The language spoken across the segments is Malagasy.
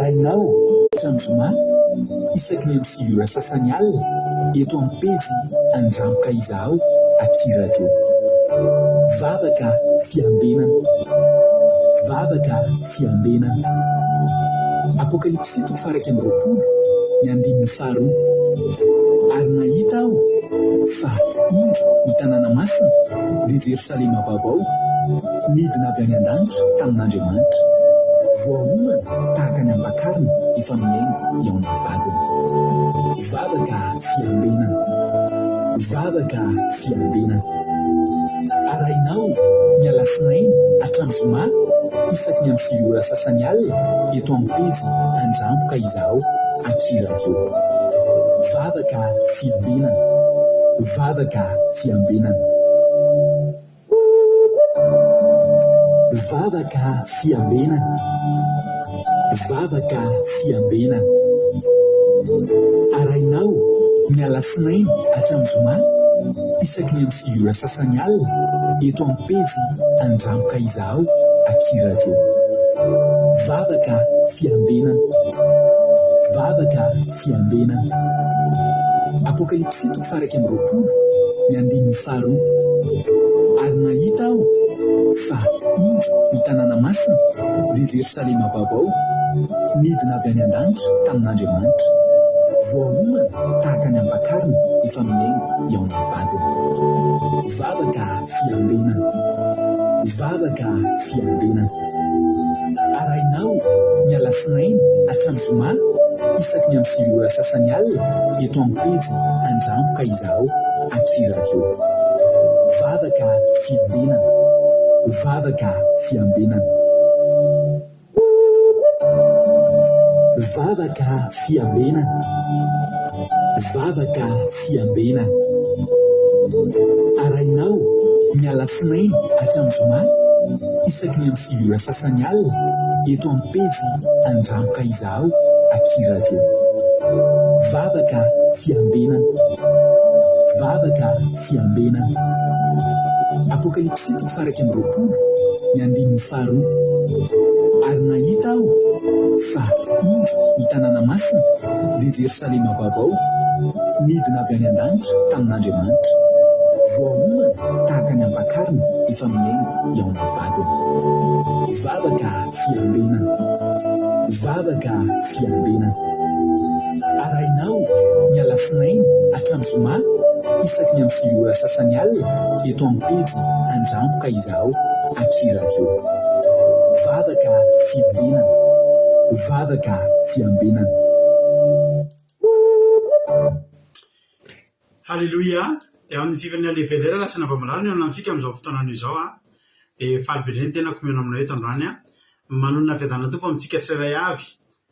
Arahinao hatramin'ny zoma isaky ny amin'ny 9 ora sasany alina eto amin'ny pejy Andramo ka Izahao aty Radio. Vavaka fiambenana. Vavaka fiambenana. Apokalypsy toko faha 21 ny andininy faharoa. Ary nahita aho fa indro ny tanàna masina dia Jerosalema vaovao nidina avy any an-danitra tamin'Andriamanitra, voaomana tahaka ny ampakarina efa mihaingo eo amin'ny vadiny. Vavaka fiambenana. Vavaka fiambenana. Arahinao ny alatsinainy hatramin'ny zoma isaky ny amin'ny 9 ora sasany alina eto amin'ny pejy Andramo ka izahao aky radio. Vavaka fiambenana. Vavaka fiambenana. Vavaka fiambenana. Vavaka fiambenana. Arahinao ny alatsinainy hatramin'ny zoma isaky ny amin'ny 9 ora sasany alina eto amin'ny pejy Andramo ka izahao aky radio. Vavaka fiambenana. Vavaka fiambenana. Apokalypsy toko faha 21 ny andininy faharoa. Ary nahita aho fa indro ny tanàna masina, dia Jerosalema vaovao, nidina avy any an-danitra tamin'Andriamanitra, voaomana tahaka ny ampakarina efa mihaingo eo amin'ny vadiny. Vavaka fiambenana. Vavaka fiambenana. Arahinao ny alatsinainy hatramin'ny zoma isaky ny amin'ny 9 ora sasany alina eto amin'ny pejy Andramo ka izahao aky radio. Vavaka fiambenana. Vavaka fiambenana. Vavaka fiambenana. Vavaka fiambenana. Arahinao ny alatsinainy hatramin'ny zoma isaky ny amin'ny 9 ora sasany alina eto amin'ny pejy Andramo ka izahao aky radio. Vavaka fiambenana. Vavaka fiambenana. Apokalypsy toko faha 21 ny andininy faharoa. Ary nahita aho fa indro ny tanàna masina, dia Jerosalema vaovao, nidina avy any an-danitra tamin'Andriamanitra, voaomana tahaka ny ampakarina efa mihaingo eo amin'ny vadiny. Vavaka fiambenana. Vavaka fiambenana. Arahinao ny alatsinainy hatramin'ny zoma isaky ny amin'ny 9 ora sasany alina eto amin'ny pejy Andramo ka izahao aky radio. Vavaka fiambenana. Vavaka fiambenana. Haleloia! Dia amin'ny fifaliana lehibe indray rahalahy sy anabavy malala no hihaona amintsika amin'izao fotoana anio izao an! Dia faly be indray ny tenako mihaona aminao eto androany an! Manonona fiadanana Tompo amintsika tsirairay avy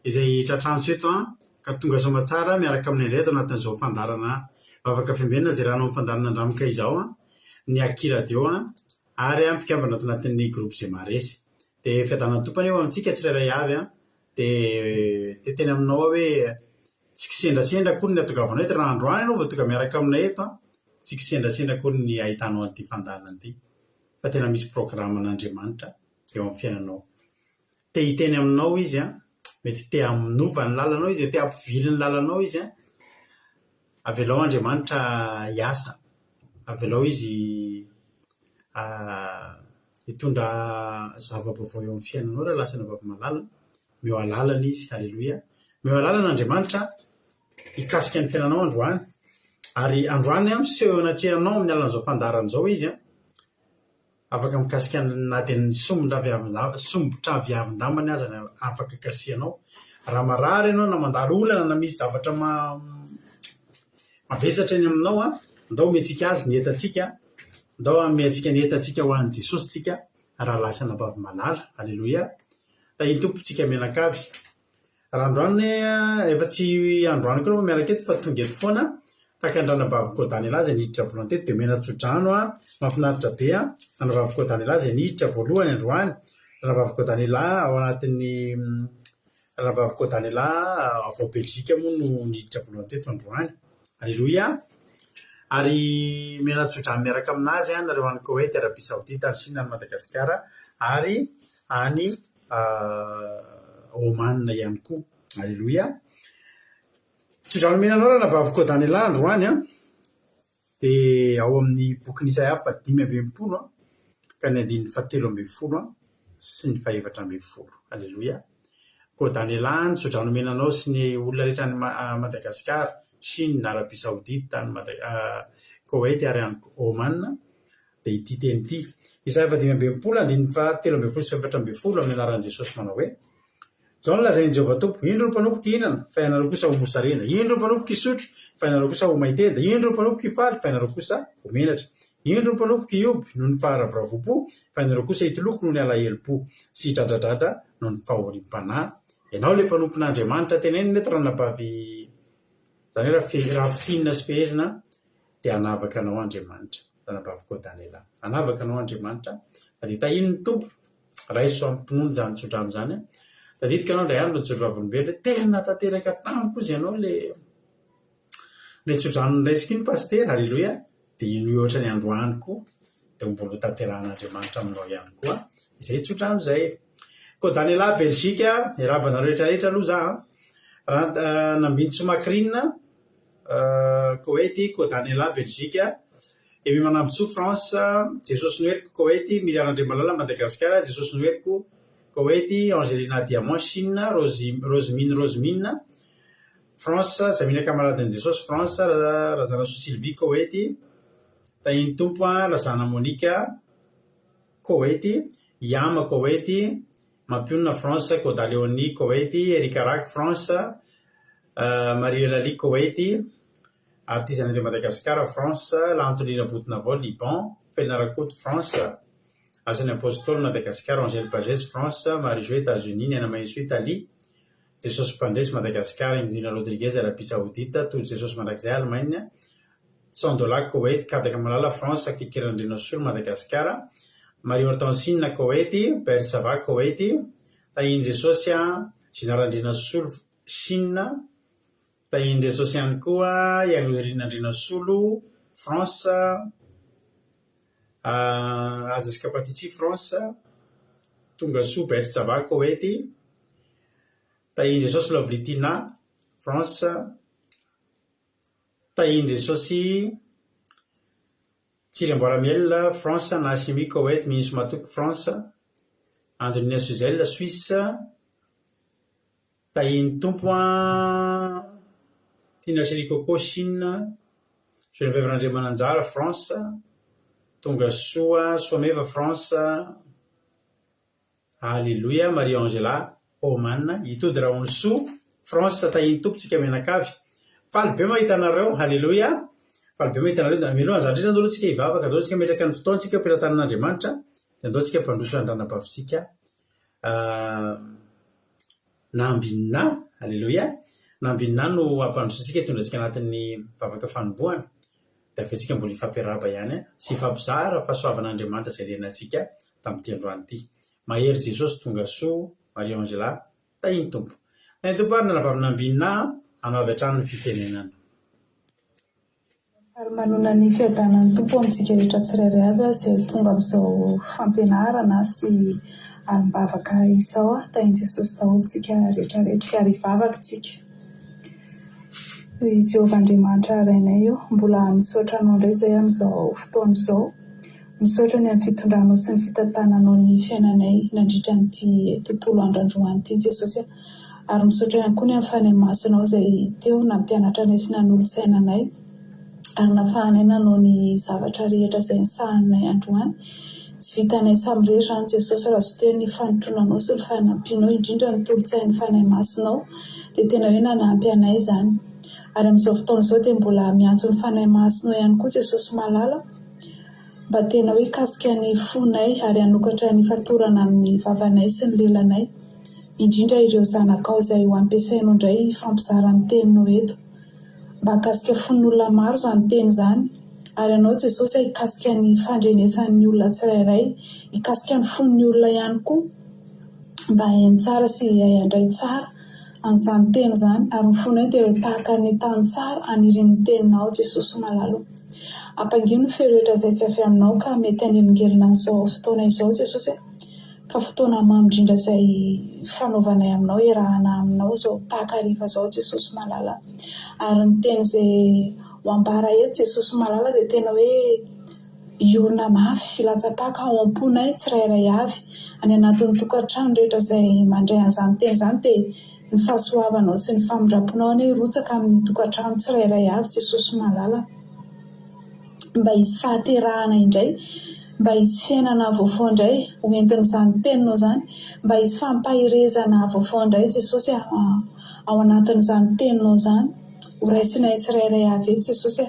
izay tratrantso eto an! Ka tonga soamatsara miaraka aminay indray ato anatin'izao fandaharana Vavaka Fiambenana izay rahanao amin'ny fandaharana Andramoka izao an! Ny Aky Radio an! Ary an mpikambana ato anatin'ny groupe izay maharesy. Dia fiadanana Tompo anie ho amintsika tsirairay avy an! Dia te hiteny aminao aho hoe tsy kisendrasendra akory ny hatongavanao eto, raha androany ianao vao tonga miaraka aminay eto an, tsy kisendrasendra akory ny ahitanao an'ity fandaharana ity fa tena misy programan'Andriamanitra eo amin'ny fiainanao. Te hiteny aminao Izy an, mety te hanova ny lalanao Izy, te hampivily ny lalanao Izy an, avelao Andriamanitra hiasa, avelao Izy hitondra zava-baovao eo amin'ny fiainanao raha lasa anabavy malala. Omeo alalana Izy, Aleloia. Omeo alalana Andriamanitra hikasika ny fiainanao androany. Ary androany miseho eo anatrehanao amin'ny alalan'izao fandaharana izao Izy. Afaka mikasika na dia ny sombitra aviavin-dambany aza afaka kasihanao. Raha marary ianao na mandalo olana na misy zavatra mavesatra eny aminao, ndao omentsika Azy ny entantsika, ndao hameantsika ny entantsika ho an'i Jesosy tsika rahalahy sy anabavy malala. Aleloia. Tahin'ny Tompo tsika mianakavy. Raha androany efa tsy androany koa aloha miaraka eto fa tonga eto foana. Tahaka ny ranabavy Kodanela izay niditra voalohany teto dia omena tsodrano an, mahafinaritra be an. Ranabavy Kodanela izay niditra voalohany androany. Ranabavy Kodanela ao anatin'ny ranabavy Kodanela avy ao Belgique moa no niditra voalohany teto androany. Aleloia. Ary omena tsodrano miaraka aminazy nareo any Koety, Arabie Saoudite, any Chine, any Madagasikara ary any. Oman ihany koa. Aleloia. Tsodrano omena anao ranabavy Kodanela androany an, dia ao amin'ny bokin'i Isaia faha-65 ka ny andininy fahatelo ambin'ny folo sy ny faha-14. Aleloia. Koa Daniela, ny tsodrano omena anao sy ny olona rehetra any Madagasikara, Chine, Arabie Saoudite, any Koweït ary any Oman, dia ity teny ity. Isaia faha-65, andininy fahatelo ambin'ny folo sy faha-14, amin'ny anaran'i Jesosy manao hoe, Izao no lazain'i Jehovah Tompo, Indro ny mpanompoko hihinana, fa ianareo kosa ho mosarena. Indro ny mpanompoko hisotro, fa ianareo kosa ho may tenda. Indro ny mpanompoko hifaly, fa ianareo kosa ho menatra. Indro ny mpanompoko hihoby noho ny faharavoravoam-po, fa ianareo kosa hitoloko noho ny alahelom-po, sy hidradradradra noho ny fahoriam-panahy. Ianao ilay mpanompon'Andriamanitra tenenina eto ranabavy, izany hoe raha fintinina sy fehezina dia hanavaka anao Andriamanitra, ranabavy Kodanela. Hanavaka anao Andriamanitra, fa dia tahian'ny Tompo. Raiso amim-pinoana izany tsodrano izany. Tadidiko ianao indray andro nijoro vavolombelona hoe tena tanteraka tamiko hozy ianao ilay ilay tsodrano noraisiko iny Pasitera, Aleloia! Dia inoy ohatran'ny androany koa dia mbola ho tanterahan'Andriamanitra aminao ihany koa izay tsodrano izay. Koa Daniela Belgique, miarahaba anareo rehetra rehetra aloha za an! Raha Nambinintsoa Macrine, Koety, Koa Daniela Belgique, Aimé Manambintsoa, France, Jesosy no heriko, Koety, Miriam Randriamalala, Madagasikara, Jesosy no heriko, Koety, Angelina Diamant, Chine, Rosy, Rosemine Rosemine, France, Zamina Kamaradin'i Jesosy, France, Razanasoa Sylvie, Koety, Tahian'ny Tompo, Razana Monica, Koety, Yama, Koety, Mampionona, France, Koda Léonie, Koety, Erika Rack, France, Marie Eulalie, Koety, Artisanat de Madagascar, France, Lahantolina Botonavao, Liban, Felina Rakoto, France, Asan'ny Apostoly, Madagascar, Angèle Pagès, France, Marie Jo, Etats-Unis, Niaina Mahesoa, Italie, Jesosy Mpandresy, Madagascar, Ingrid Rodriguez, Arabie Saoudite, Tojo Jesosy Mandrakizay, Allemagne, Sandola, Koweït, Kadaka Malala, France, Kiki Randrianasolo, Madagascar, Marie Hortensine, Koweït, Bert Sava, Koweït, Tahian'i Jesosy, Gina Randrianasolo, Chine, Tahian'i Jesosy ihany koa i Anglirina Andrianasolo, France, Aziz Kapatici, France, Tongasoa Bert Sava, Koety, Tahian'i Jesosy Lovely Tina, France, Tahian'i Jesosy Tsiry Miel, France, Nahashimi, Koweït, Mihinso Matoky, France, Andonina Suzel, Suisse, Tahian'ny Tompo an! Tina Chérie Coco, Chine, Geneviève Randriamananjara, France, Tonga soa, Soameva, France, Aleloia, Marie Angela, Oman, Itody Rahonisoa, France, Tahian'ny Tompo tsika mianakavy. Faly be mahita anareo, Aleloia! Faly be mahita anareo. Mialoha an'izany indrindra andao aloha tsika hivavaka, andao tsika hametraka ny fotoantsika eo am-pelatanan'Andriamanitra, dia andao tsika hampandroso an-dranabavintsika. Nambinina, Aleloia, nambinina no hampandroso antsika hitondra antsika anatin'ny vavaka fanombohana, dia avy eo tsika mbola hifampiarahaba ihany sy hifampizara fahasoavan'Andriamanitra izay niainantsika tamin'ity androany ity. Mahery Jesosy tonga soa Marie Angela, tahin'ny Tompo. Tahin'ny Tompo ary ny anabavy Nambinina hanao avy hatrany ny fitenenana. Faly manona ny fiadanan'ny Tompo amintsika rehetra tsirairay avy aho izay tonga amin'izao fampianarana sy alim-bavaka izao. Tahin'i Jesosy daholo tsika rehetra rehetra ary hivavaka tsika. Ry Jehovah Andriamanitra Rainay o, mbola misaotra Anao indray izahay amin'izao fotoana izao. Misaotra ny amin'ny fitondranao sy ny fitantananao ny fiainanay nandritra an'ity tontolo andro androany ity Jesosy a. Ary misaotra ihany koa ny amin'ny Fanahy Masinao izay teo nampianatra anay sy nanolo-tsaina anay ary nafahanay nanao ny zavatra rehetra izay nisahaninay androany. Tsy vitanay samirery izany Jesosy raha tsy teo ny fanotronanao sy ny fanampianao indrindra ny tolo-tsain'ny Fanahy Masinao dia tena hoe nanampy anay izany. Ary amin'izao fotoana izao dia mbola miantso ny Fanahy Masinao ihany koa Jesosy malala mba tena hoe hikasika ny fonay ary hanokatra ny fatorana amin'ny vavanay sy ny lelanay. Indrindra ireo zanakao izay ho ampiasainao indray hifampizara ny teninao eto. Mba hahakasika fon'olona maro izany teny izany. Ary Ianao Jesosy hikasika ny fandrenesan'ny olona tsirairay, hikasika ny fon'ny olona ihany koa mba hahaino tsara sy hahay handray tsara an'izany teny izany. Ary ny fonay dia ho tahaka ny tany tsara anirian'ny teninao Jesosy malala o. Ampangino ny feo rehetra izay tsy avy aminao ka mety hanelingelina an'izao fotoana izao Jesosy a. Fa fotoana mamy indrindra izay fanaovanay aminao, iarahana aminao izao takariva izao Jesosy malala. Ary ny teny izay ho ambara eto Jesosy malala dia tena hoe hiorina mafy, hilatsa-paka ao am-ponay tsirairay avy. Any anatin'ny tokantrano rehetra izay mandray an'izany teny izany dia ny fahasoavanao sy ny famindram-ponao anie hirotsaka amin'ny tokantrano tsirairay avy Jesosy malala. Mba hisy fahaterahana indray, mba hisy fiainana vaovao indray ho entin'izany teninao izany, mba hisy fampaherezana vaovao indray Jesosy a, ao anatin'izany teninao izany, ho raisinay tsirairay avy eto Jesosy a.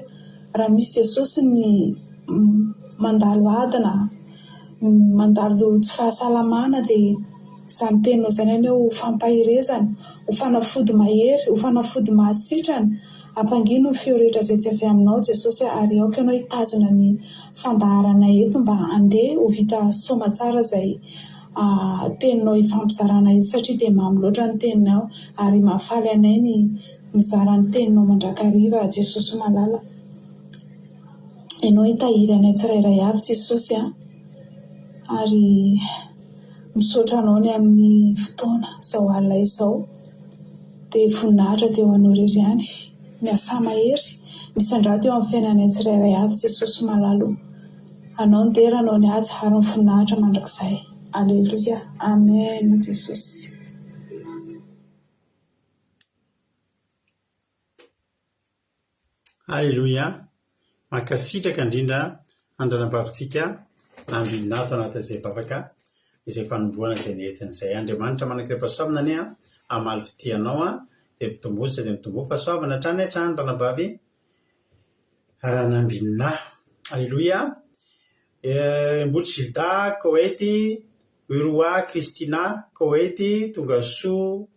Raha misy Jesosy ny mandalo ady na mandalo tsy fahasalamana dia izany teninao izany anie ho fampaherezana, ho fanafody mahery, ho fanafody mahasitrana. Ampangino ny feo rehetra izay tsy avy aminao Jesosy a, ary aoka Ianao hitazona ny fandaharana eto mba handeha ho vita soamatsara izay teninao ifampizarana eto satria dia mamy loatra ny teninao ary mahafaly anay ny mizara ny teninao mandrakariva Jesosy malala. Ianao hitahiry anay tsirairay avy Jesosy a, ary misaotra Anao ny amin'ny fotoana izao alina izao. Dia voninahitra dia ho Anao irery ihany. Miasà mahery, misandrata eo amin'ny fiainanay tsirairay avy Jesosy malala o. Anao ny dera, Anao ny haja ary ny voninahitra mandrakizay. Aleloia. Amen Jesosy. Aleloia! Mankasitraka indrindra an-dranabavintsika nandrinà ato anatin'izay vavaka izay fanombohana izay nentiny izay. Andriamanitra manan-kerim-pahasoavana anie hamaly fitia anao dia mitomboa sy dia mitomboa fahasoavana hatrany hatrany ranabavy Nambinina. Aleloia! Mbotry Gilda, Koety, Urwa Christina, Koety, tongasoa.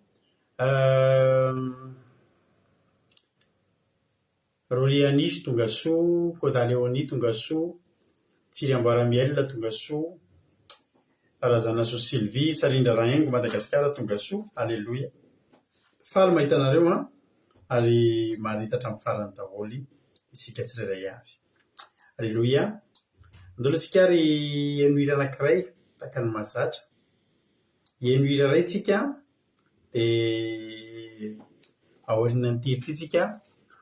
Rolly Anisy tonga soa, Koda Léonie tonga soa, Tsiry Amboara Miel tonga soa, Razanasoa Sylvie, Sarindra Rahaingo Madagasikara tonga soa, Aleloia. Faly mahita anareo an, ary maharita hatramin'ny farany daholo isika tsirairay avy. Aleloia. Andao aloha tsika ary heno hira anankiray tahaka ny mahazatra. Heno hira iray tsika. Dia aorianan'ity hira ity tsika,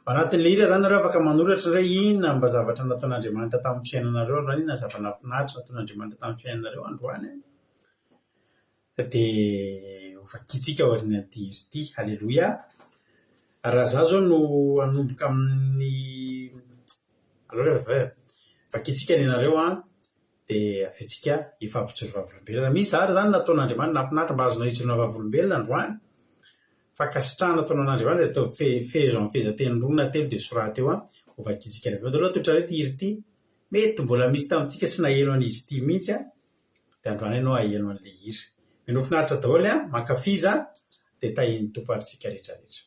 ao anatin'ilay hira izany nareo afaka manoratra hoe inona mba zavatra nataon'Andriamanitra tamin'ny fiainanareo androany, inona zava-nahafinaritra nataon'Andriamanitra tamin'ny fiainanareo androany an! Dia hovakintsika aorianan'ity hira ity. Aleloia! Raha izaho izao no hanomboka amin'ny, aleo re vakintsika ny anareo an! Dia avy eo tsika hifampijoro vavolombelona. Misy zary izany nataon'Andriamanitra nahafinaritra mba azonao ijoroana vavolombelona androany. Fankasitrahana ataonao an'Andriamanitra dia ataovy fe, fehezo amin'ny fehezanteny roa na telo dia soraty eo an, ho vakintsika rehefa avy eo. Aloha atolotra anareo ity hira ity. Mety mbola misy tamintsika tsy naheno an'izy ity mihitsy an, dia androany ianao haheno an'ilay hira. Mino ho finaritra daholo an, mankafiza dia tahian'ny Tompo ary isika rehetra rehetra.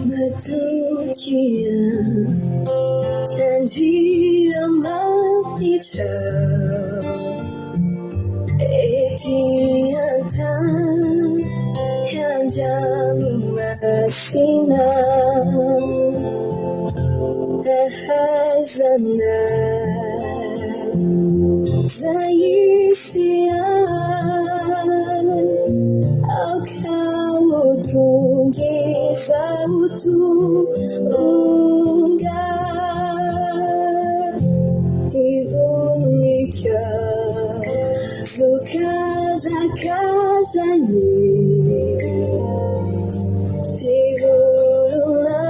Matokia Andriamanitra. Ety an-tany an-dranomasina Ahaizana izay hisy ahy Aoka ho tonga efa ho tonga Ty voninkazo karakarainy Ty vorona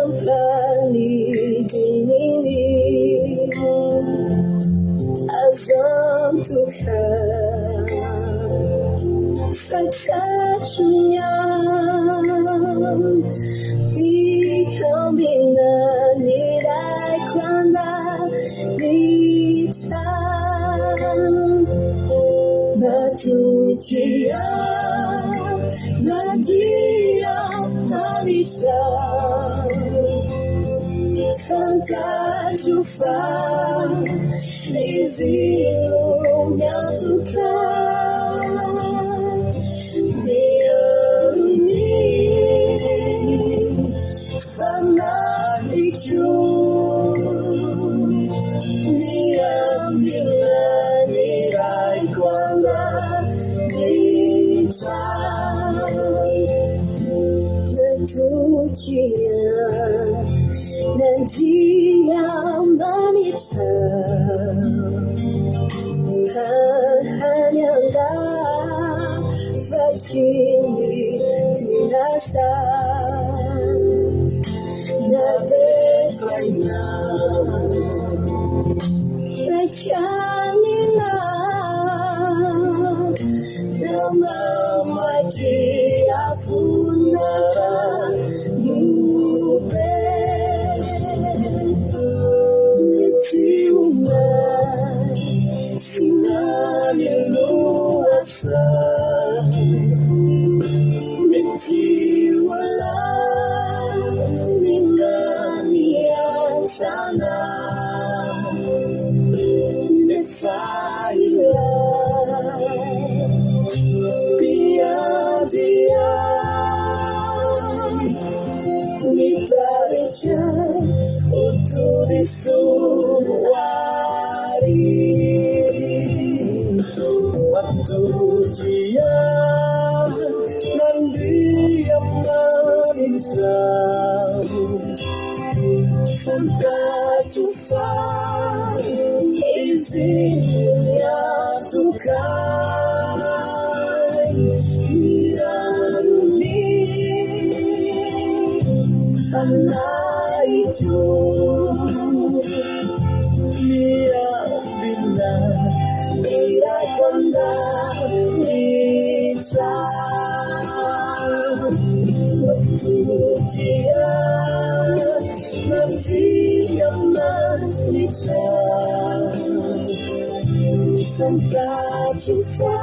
ampanidininy Azo antoka fa tratry ny Miambina ny raiko an-danitra. Matokia Andriamanitra. Fantatro fa izy no miantoka Miaro ny fanahiko Miambina ny Raiko an-danitra Natokia n'Andriamanitra Any an-davaky ny lasa Napetraka Nakanina Namamaky afona ranobe Mety ho may sy ny lohasaha Mety ho lany na ny antsana Nefa ilay mpiandry ahy Mitarika ho tody soa ary Matokia n'Andriamanitra Fantatro fa izy no miantoka ahy Miaro ny fanahiko Miambina ny Raiko an-danitra Matokia n'Andriamanitra Fantatro fa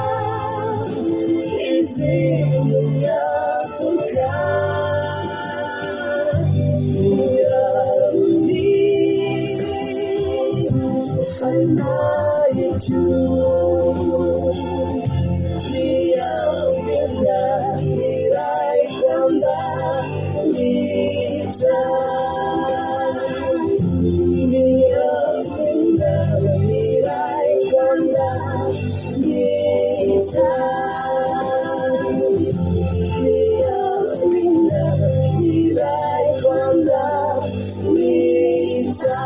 izy no miantoka Miaro ny fanahiko Miambina ny Raiko an-danitra Miambina ny Raiko an-danitra Miambina ny Raiko an-danitra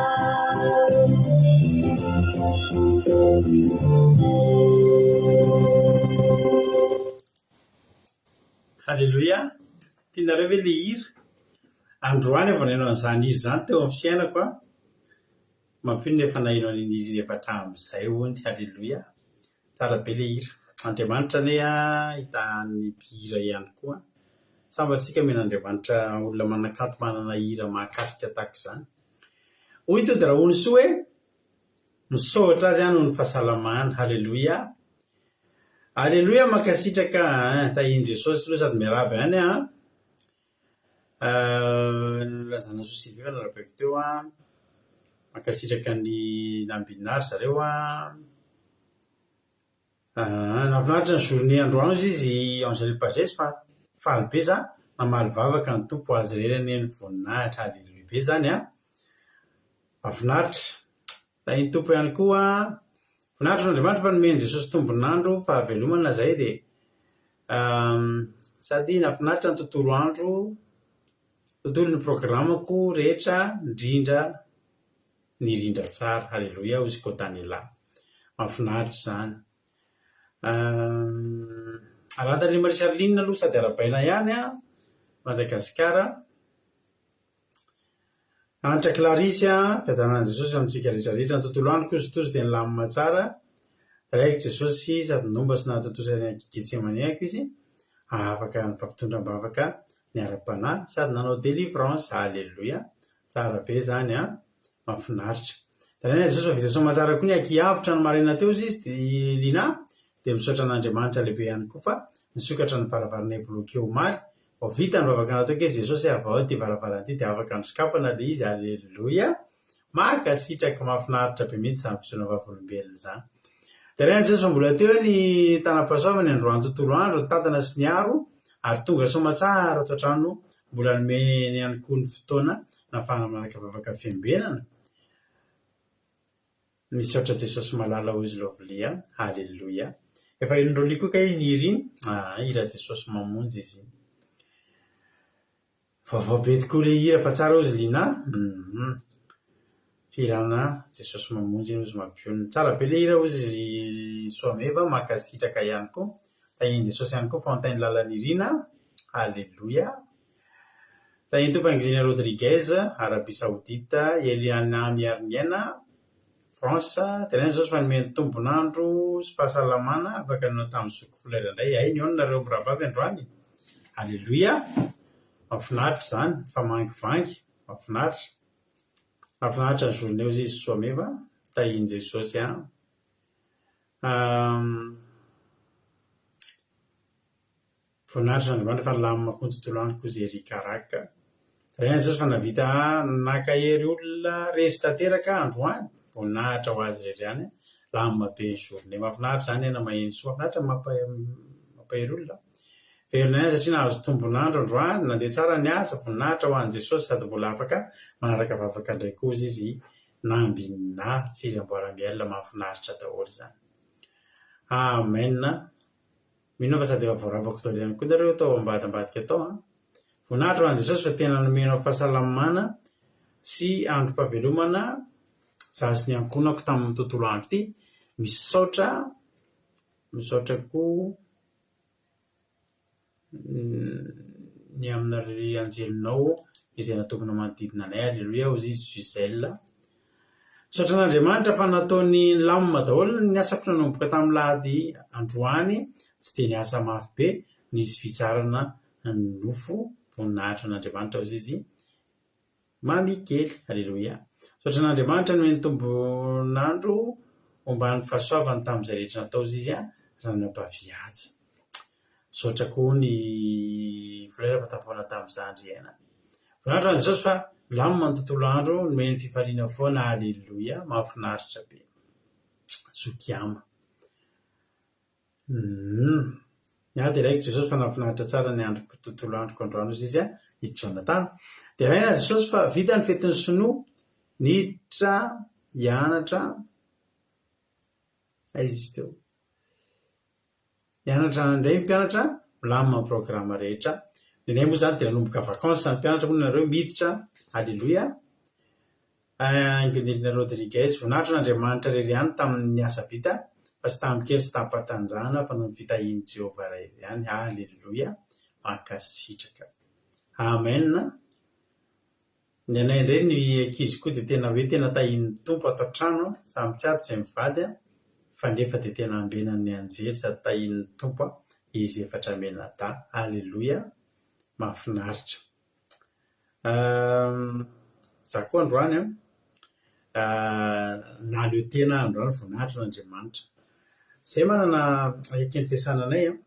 Haleloia! Tianareo ve ilay hira? Androany aho vao naheno an'izany hira izany teo amin'ny fiainako an! Mampino nefa naheno an'iny hira iny efa hatramin'izay hono. Haleloia! Tsara be ilay hira. Andriamanitra anie hitahan'ny mpihira ihany koa. Sambatra isika omen'Andriamanitra olona manan-kanto manana hira mahakasika tahaka izany. Hoy Tody Rahonisoa hoe, Misaotra azy aho noho ny fahasalamana. Haleloia. Aleloia mankasitraka an! Tahin'i Jesosy aloha sady miarahaba ihany an! Nilazana soa Sylvie fa narabaiko teo an! Mankasitraka an'i Nambinina ry zareo an! Nahafinaritra ny journée androany hozy izy Angèle Pagès fa faly be za namaly vavaka ny Tompo azy irery anie ny voninahitra Aleloia be zany an! Mahafinaritra. Tahin'ny Tompo ihany koa. Voninahitra ho an'Andriamanitra fa nomen'i Jesosy tombon'andro fahavelomana izay dia sady nahafinaritra ny tontolo andro, tontolo ny programako rehetra indrindra nirindra tsara. Haleloia hoy izy Kotanela. Mahafinaritra izany. Arahaba Marie Charline aloha sady arahabaina ihany an, Madagasikara. Hanitra Clarisse a, fiadanan'i Jesosy amintsika rehetra rehetra, ny tontolo andro kosa tosa dia nilamina tsara, raiko Jesosy sady nomba sy nahatontosa ny Getsemane-ako izy, afaka nifampitondra am-bavaka ny ara-panahy sady nanao délivrance, aleloia, tsara be zany an, mahafinaritra. Taraina Jesosy fa vita soamantsara koa ny aky avotra ny maraina teo izy Lina dia misaotra an'Andriamanitra lehibe ihany koa fa nisokatra ny varavaranay bloqué omaly. Vao vita ny vavaka nataoko hoe Jesosy avao ity varavarana ity dia afaka nosokafana ilay izy. Aleloia! Mankasitraka, mahafinaritra be mihitsy izany fijoroana vavolombelona izany. Deraina Jesosy fa mbola teo ny tanam-pahasoavany androany tontolo andro, nitantana sy niaro ary tonga soamatsara ato an-trano mbola nomeny ihany koa ny fotoana nahafahana manaraka vavaka fiambenana. Misaotra Jesosy malala hoy izy Lovely a! Haleloia! Efa henon'i Rolly koa kay iny hira iny? Aa hira Jesosy mamonjy izy iny. Vaovao be tokoa ilay hira fa tsara hozy Lina a! Hum fihirana Jesosy mamonjy iny hozy mampionona. Tsara be ilay hira hozy ry Soameva, mankasitraka ihany koa. Tahian'i Jesosy ihany koa Fontaine Lalanirina. Haleloia! Tahian'ny Tompo Angelina Rodriguez, Arabie Saoudite, Eliana Mihariniaina, France, Tena izao fa nomeny tombon'andro sy fahasalamana afaka nihaona tamin'ny zoky Fleur indray. Hay nihaona nareo mirahavavy androany. Aleloia! Mahafinaritra izany, mifamangivangy, mahafinaritra. Mahafinaritra ny journée hozy izy Soameva. Tahian'i Jesosy an. Voninahitr' Andriamanitra fa nilamina koa ny tontolo andro koa Jerry Carac. Rainy Jesosy fa nahavita nankahery olona resy tanteraka androany, voninahitra ho azy irery ihany, lamina be ny journée. Mahafinaritra izany aina maheno soa, mahafinaritra ny mampahery olona. Velona ihany satria nahazo tombon'andro androany, nandeha tsara ny asa, voninahitra ho an'i Jesosy sady mbola afaka manaraka vavaka indray koa izy nambinina tsiry amboara miel mahafinaritra daholo izany. Amen. Mino aho fa sady efa voarabako daholo ihany koa nareo tao ambadimbadika tao an! Voninahitra ho an'i Jesosy fa tena nomenao fahasalamana sy androm-pahavelomana za sy ny ankohonako tamin'ny tontolo andro ity. Misaotra, misaotra koa ny aminareo anjelinao izay natombina manodidina anay. Aleloia hozy izy Gisèle. Misaotra an'Andriamanitra fa nataony nilamina daholo ny asako nanomboka tamin'ny lahady androany, tsy dia niasa mafy be, nisy fitsarana ny nofo, voninahitra an'Andriamanitra hozy izy, Mamy kely, aleloia. Misaotra an'Andriamanitra nomeny tombon'andro omban'ny fahasoavany tamin'izay rehetra natao hozy izy Ranabavihaja. Misaotra koa ny Frère fa tafahaona tamin'ny zandry aina. Voninahitra ho an'i Jesosy fa milamina ny tontolo andro, nomeny fifaliana foana, Aleloia, mahafinaritra be. Zokiama. Humm. Ny ahy dia raiko Jesosy fa nahafinaritra tsara ny androko tontolo androko androany hozy izy i Jonathan. Deraina Jesosy fa vita ny fetin'ny sinoa, niditra hianatra, aiza izy teo? Hianatra indray ny mpianatra, milamina ny programa rehetra. Ny anay moa izany dia nanomboka vacances ny mpianatra moa nareo miditra, Aleloia. Haingonirina Rodriguez, voninahitro an'Andriamanitra irery ihany tamin'ny asa vita, fa tsy tamin-kery sy tamim-pahatanjahana, fa noho ny fitahian'i Jehovah irery ihany. Aleloia. Mankasitraka. Amen. Ny anay indray ny ankizy koa dia tena hoe tena tahian'ny Tompo ato an-trano, samy tsy ato izay mivady fa nefa dia tena ambenan'ny anjely sady tahian'ny Tompo izy efatra mianadahy. Aleloia! Mahafinaritra. Za koa androany an, nahaleo tena aho androany voninahitra an'Andriamanitra. Zay manana eken'ny fiasana anay an.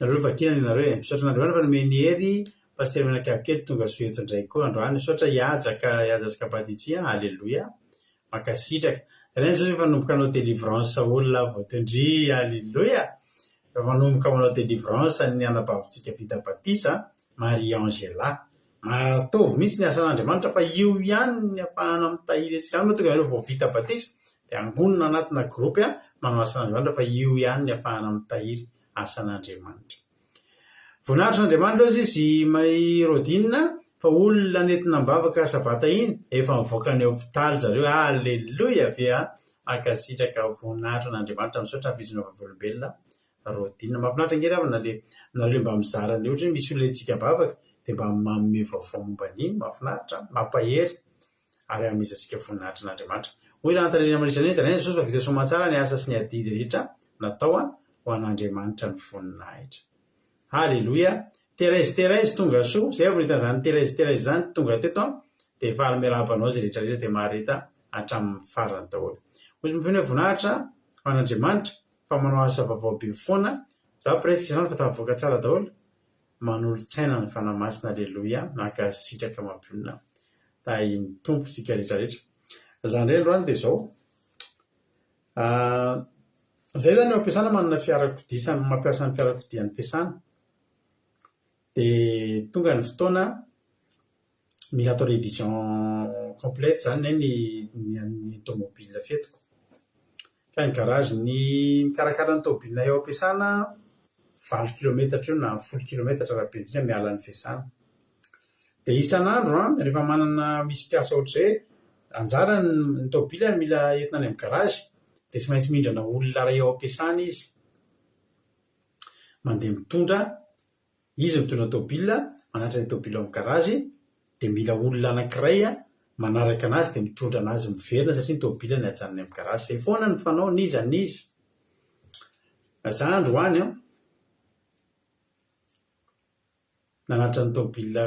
Nareo vakiana ny anareo e. Misaotra an'Andriamanitra fa nomeny hery Pasitera mianakavy kely tonga soa eto indray koa androany. Misaotra i Haja ka i Haja sy Kabaditsi an. Aleloia. Mankasitraka. Ireny zao efa nanomboka hanao délivrance olona vao teo ndry. Aleloia. Efa manomboka manao délivrance ny anabavintsika vita batisa Marie Angela. Ataovy mihitsy ny asan'Andriamanitra fa io ihany ny afahana mitahiry antsika. Izany mahatonga anareo vao vita batisa dia angonina anatina groupe manao asan'Andriamanitra fa io ihany ny afahana mitahiry asan'Andriamanitra. Voninahitr' Andriamanitra hozy izy i Rodine fa olona nentina am-bavaka sabata iny efa mivoaka any hopitaly zareo Aleloia ve a! Mankasitraka voninahitr' an'Andriamanitra misaotra vijona vavolombelona Rodine. Mahafinaritra ange ry havana le nareo mba mizara an'le ohatra hoe misy olona hetsika am-bavaka dia mba manome vaovao momba an'iny mahafinaritra mampahery ary hanomezantsika voninahitr' an'Andriamanitra. Hoy Rantanirina Marisa Neny, Deraina Jesosy fa vita soamantsara ny asa sy ny adidy rehetra natao ho an'Andriamanitra ny voninahitra. Haleloia! Thérèse Thérèse tonga soa, zay vao nahita an'izany Thérèse Thérèse izany tonga teto an, dia faly miarahaba anao izay rehetra rehetra dia mahareta hatramin'ny farany daholo. Hoy izy mampino hoe voninahitra ho an'Andriamanitra fa manao asa vaovao be foana, za presque isan'andro fa tafavoaka tsara daholo. Manolo-tsaina ny Fanahy Masina Aleloia mankasitraka mampionona tahin'ny Tompo tsika rehetra rehetra. Za indray androany dia izao. Zay zany eo am-piasana manana fiarakodia samy mampiasa ny fiarakodia any am-piasana. Dia tonga ny fotoana mila atao révision complète zany ny ny an'ny tomobile fentiko. Fa ny garage ny mikarakara ny tomobilinay ao am-piasana valo kilometatra eo na folo kilometatra raha be indrindra miala ny fiasana. Dia isan'andro an, rehefa manana misy mpiasa ohatr'izay, anjarany ny tomobiliny mila entina any amin'ny garage dia tsy maintsy mindrana olona iray ao am-piasana izy. Mandeha mitondra Izy mitondra tôbila, manatitra ilay tôbila ao amin'ny garage, dia mila olona anankiray manaraka anazy dia mitondra anazy miverina satria ny tôbilany ajanony amin'ny garage. Izay foana ny fanao n'iza n'iza. Za androany an, nanatitra ny tôbila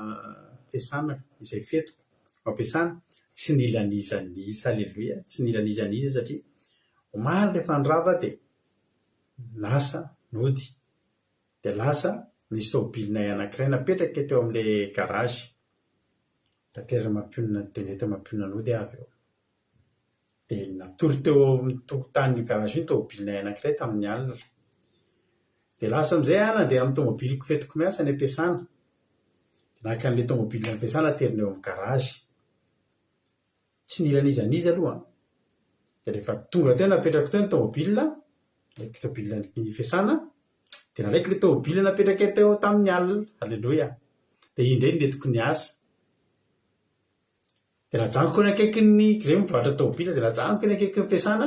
ampiasana izay fetiko ampiasana, tsy nila n'iza n'iza, aleloia, tsy nila n'iza n'iza satria omaly rehefa nirava dia lasa nody. Dia lasa nisy tômôbilinay anankiray napetraka teo amin'ilay garage. Taterina mampionona dia nety mampionona nody aho avy eo. Dia natory teo amin'ny tokotanin'io garage io ny tômôbilinay anankiray tamin'ny alina. Dia lasa amin'izay aho nandeha amin'ny tômôbiliko fentiko miasa any am-piasana. Naka an'ilay tômôbila any am-piasana aterina eo amin'ny garage. Tsy nila an'iza n'iza aloha an! Dia rehefa tonga teo napetrako teo ny tômôbila, ilay tômôbila fiasana, dia nalaiko ilay tômôbila napetrakay teo tamin'ny alina. Aleloia! Dia iny indray no nentiko niasa. Dia najanoko eny akaikin'ny, izay moa mpivarotra tômôbila, dia najanoko eny akaikin'ny fiasana,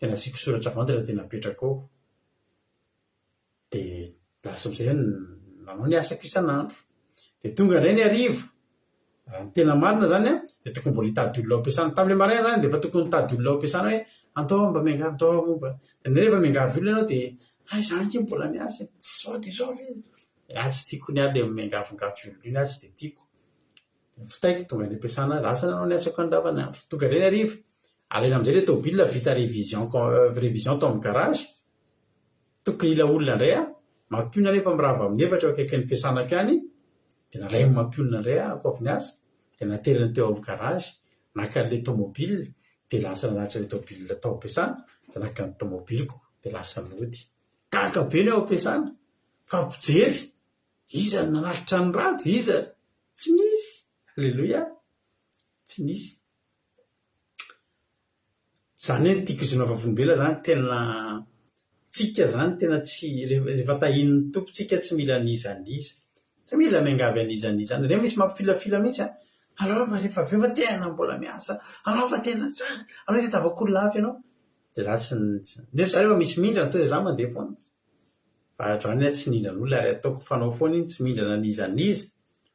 dia nasiako soratra vente dia napetrako eo. Dia lasa amin'izay aho nanao ny asako isan'andro. Dia tonga indray ny hariva, raha ny tena marina izany an, dia tokony mbola hitady olona ao am-piasana. Tamin'ilay maraina izany dia efa tokony nitady olona ao am-piasana hoe andao mba miangavy, andao moa mba. Dia rehefa miangavy olona ianao dia hay za ange mbola miasa e, tsy izao dia izao ve? Ahy tsy tiako ny ahy ilay miangavingavy olona iny aho tsy dia tiako. Dia vitaiko tonga any am-piasana, lasa nanao ny asako andavanandro. Tonga indray ny hariva, alaina amin'izay ilay tômôbila vita révision révision tao amin'ny garage. Tokony hila olona indray aho, mampionona anefa mirava amin'ny efatra eo akaikin'ny fiasanako ihany, dia nalain'ny mampionona indray aho ako avy niasa, dia nateriny teo amin'ny garage, naka an'ilay tomobile, dia lasa nanatitra ilay tomobile tao am-piasana, dia naka ny tomobiliko, dia lasa nody. Gaga be ny ao am-piasana, fa mpijery, iza no nanatitra an'i Rado, iza? Tsy nisy! Aleloia! Tsy nisy. Izany hoe ny tiako hijoroana vavolombelona izany tena tsika izany tena tsy rehefa tahian'ny Tompo tsika tsy mila an'iza n'iza. Tsy mila miangavy an'iza n'iza. Indraindray misy mampifilafila mihitsy an! Alao fa rehefa avy eo fa tena mbola miasa, alao fa tena tsara, alao hitadiavako olona hafa ianao. Dia za tsy nefa za rehefa misy mindrana tonga dia za mandeha foana. Fa androany aho tsy nindrana olona ary ataoko fanao foana iny tsy mindrana an'iza n'iza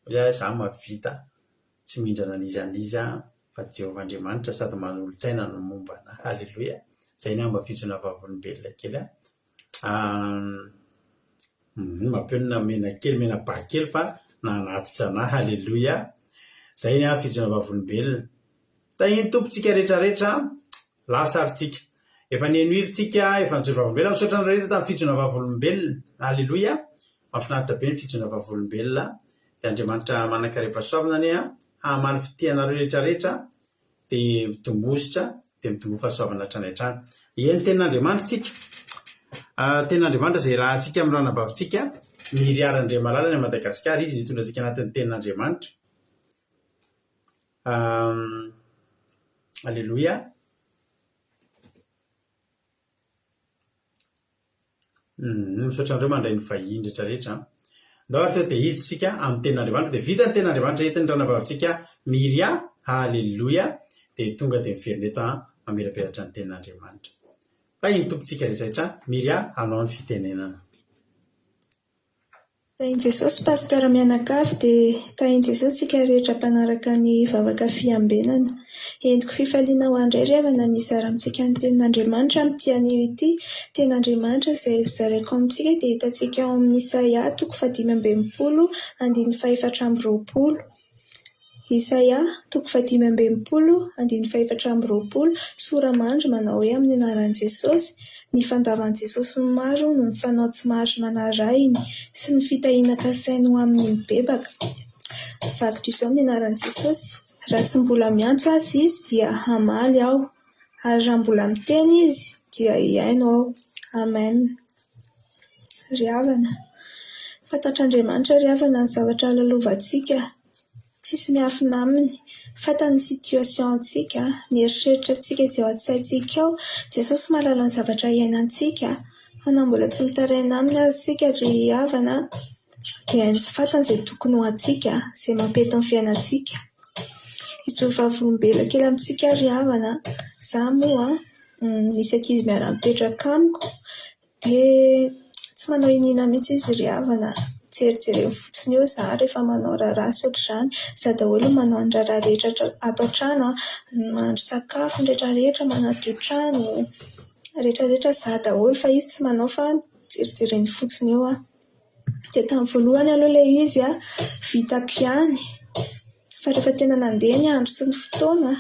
hoe za mahavita Tsy mindrana an'iza an'iza fa Jehovah Andriamanitra sady manolo-tsaina no momba anà. Haleloia! Izay ny mba fijoroana vavolombelona kely an! Mampionona mena kely, mena ba kely fa nanatitra anà. Haleloia! Izay ny ahy fijoroana vavolombelona. Tahin'ny Tompo tsika rehetra rehetra. Lasa ary tsika. Efa niheno hira tsika, efa nijoro vavolombelona. Misaotra anareo rehetra tamin'ny fijoroana vavolombelona. Haleloia! Mahafinaritra be ny fijoroana vavolombelona. Dia Andriamanitra manan-karem-pahasoavana anie hahamaly fitia anareo rehetra rehetra dia mitomboa dia mitomboa fahasoavana hatrany hatrany. Hihaino tenin'Andriamanitra tsika. Tenin'Andriamanitra izay irahantsika amin'ny ranabavintsika Miriara Andriamalala any Madagasikara. Izy no hitondra antsika anatin'ny tenin'Andriamanitra. Aleloia. Misaotra anareo mandray ny vahiny rehetra rehetra an. Ndao ary tonga dia hiditra isika amin'ny tenin'Andriamanitra. Dia vita ny tenin'Andriamanitra entin'ny ranabavintsika Myria. Haleloia. Dia tonga dia miverina eto an, mamirapiratra ny tenin'Andriamanitra. Tahin'ny Tompontsika rehetra rehetra. Myria, anao ny fitenenana. Tahin'i Jesosy Pasteur mianakavy dia tahin'i Jesosy tsika rehetra mpanaraka ny vavaka fiambenana. Entiko fifaliana ho an'i ry havana ny hizara amintsika ny tenin'Andriamanitra amin'ity anio ity. Tenin'Andriamanitra izay hozaraiko amintsika dia hitantsika ao amin'ny Isaia toko fahadimy ambin'ny andininy fahefatra amby roapolo. Isaia, toko fahadimy amby enimpolo, andininy fahefatra amby roapolo, Sora-mandry manao hoe amin'ny anaran'i Jesosy. Ny fandavan'i Jesosy ny maro noho ny fanao tsy marina narahiny sy ny fitahiana kasainy ho amin'ny mibebaka. Vakiko izao ny anaran'i Jesosy, Raha tsy mbola miantso aza Izy dia hamaly aho, ary raha mbola miteny Izy dia hihaino aho. Amen. Ry havana, fantatr'Andriamanitra ry havana ny zavatra lalovantsika. Tsisy miafina aminy. Fantany ny situation antsika, ny eritreritra antsika izay ao an-tsaintsika ao. Jesosy mahalala ny zavatra iainantsika. Fa na mbola tsy mitaraina aminy aza isika ry havana dia hainy sy fantany izay tokony ho antsika, izay mampety ny fiainantsika. Hijoro vavolombelona kely amintsika aho ry havana. Izaho moa misy ankizy miara-mipetraka amiko. Dia tsy manao iniana mihitsy izy ry havana. Jerijereo fotsiny eo izaho rehefa manao raharaha sy ohatr'izany. Izaho daholo no manao ny raharaha rehetra ato an-trano an, ny mahandro sakafo, ny rehetra rehetra, manadio trano, rehetra rehetra izaho daholo fa izy tsy manao fa jerijereny fotsiny eo aho. Dia tamin'ny voalohany aloha ilay izy an, vitako ihany. Fa rehefa tena nandeha ny andro sy ny fotoana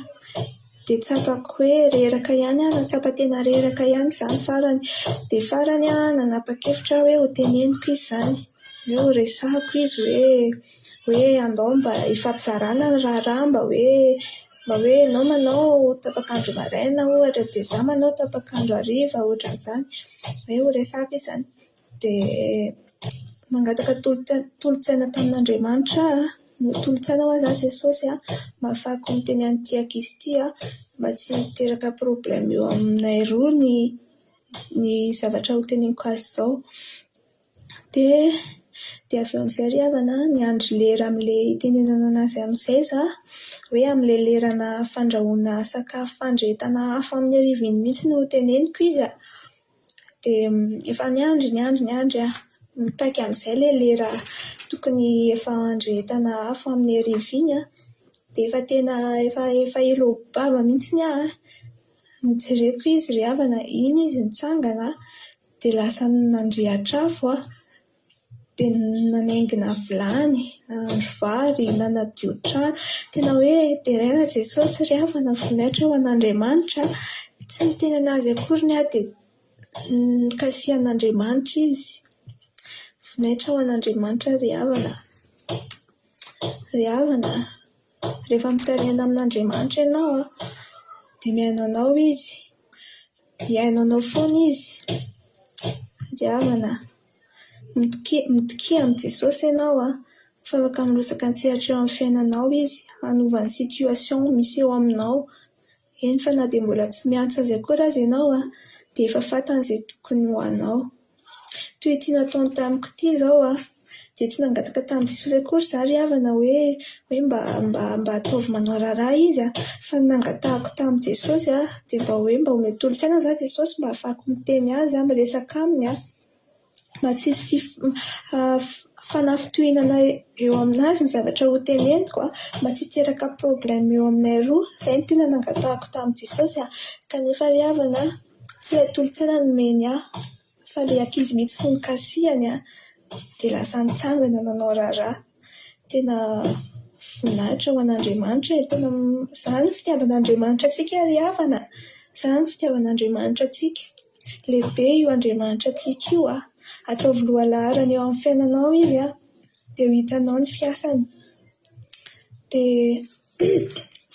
dia tsapako hoe reraka ihany aho, nahatsapa tena reraka ihany izany farany. Dia farany aho nanapa-kevitra aho hoe hoteneniko izy izany, hoe horesahako izy hoe hoe andao mba hifampizarana ny raharaha mba hoe mba hoe ianao manao tapak'andro maraina ohatra dia izaho manao tapak'andro hariva ohatran'izany. Hoe horesahako izy izany. Dia mangataka tolo-tsaina tamin'Andriamanitra aho, tolo-tsaina ho ahy izany Jesosy an, mba ahafahako miteny an'ity ankizy ity an, mba tsy hiteraka problème eo aminay roa ny ny zavatra hoteneniko azy izao. Dia dia avy eo amin'izay ry havana an, niandry lera amin'ilay hitenenana an'azy amin'izay izaho, hoe amin'ilay lerana fandrahoana sakafo fandrehetana afo amin'ny hariva iny mihitsy no hoteneniko izy an. Dia efa niandry, niandry, niandry aho. Nitaky amin'izay ilay lera tokony efa handrehetana afo amin'ny hariva iny an. Dia efa tena efa efa hiloa-bava mihitsy aho an. Nojereko izy ry havana, iny izy nitsangana dia lasa nandrehitra afo an. Dia nanaingina vilany, nahandro vary, nanadio trano. Tena hoe deraina Jesosy ry havana, voninahitra ho an'Andriamanitra. Tsy niteny an'azy akory ny ahy dia nokasihan'Andriamanitra izy. Voninahitra ho an'Andriamanitra ry havana. Ry havana, rehefa mitaraina amin'Andriamanitra ianao dia mihaino anao Izy. Hihaino anao foana Izy. Ry havana, mitokia mitokia amin'i Jesosy ianao an, fa afaka mirotsaka an-tsehatra eo amin'ny fiainanao Izy, hanova ny situation misy eo aminao. Eny fa na dia mbola tsy miantso Azy akory aza ianao an, dia efa fantany izay tokony ho anao. Toy ity nataony tamiko ity izao an, dia tsy nangataka tamin'i Jesosy akory izaho ry havana hoe hoe mba mba mba ataovy manao raharaha izy an, fa ny nangatahako tamin'i Jesosy an, dia mba hoe mba omeo tolo-tsaina izaho Jesosy mba ahafahako miteny azy an, miresaka aminy an, mba tsy hisy fanafintohinana eo aminazy ny zavatra hoteneniko an, mba tsy hiteraka problème eo aminay roa, izay no tena nangatahako tamin'i Jesosy an, kanefa ry havana an, tsy ilay tolo-tsaina nomeny ahy. Fa ilay ankizy mihitsy no nokasihany an, dia lasa nitsangana nanao raharaha. Tena voninahitra ho an'Andriamanitra e! Tena izany ny fitiavan'Andriamanitra antsika ry havana a! Izany ny fitiavan'Andriamanitra antsika. Lehibe io Andriamanitra antsika io an! Ataovy lohalaharana eo amin'ny fiainanao Izy an, dia ho hitanao ny fiasany. Dia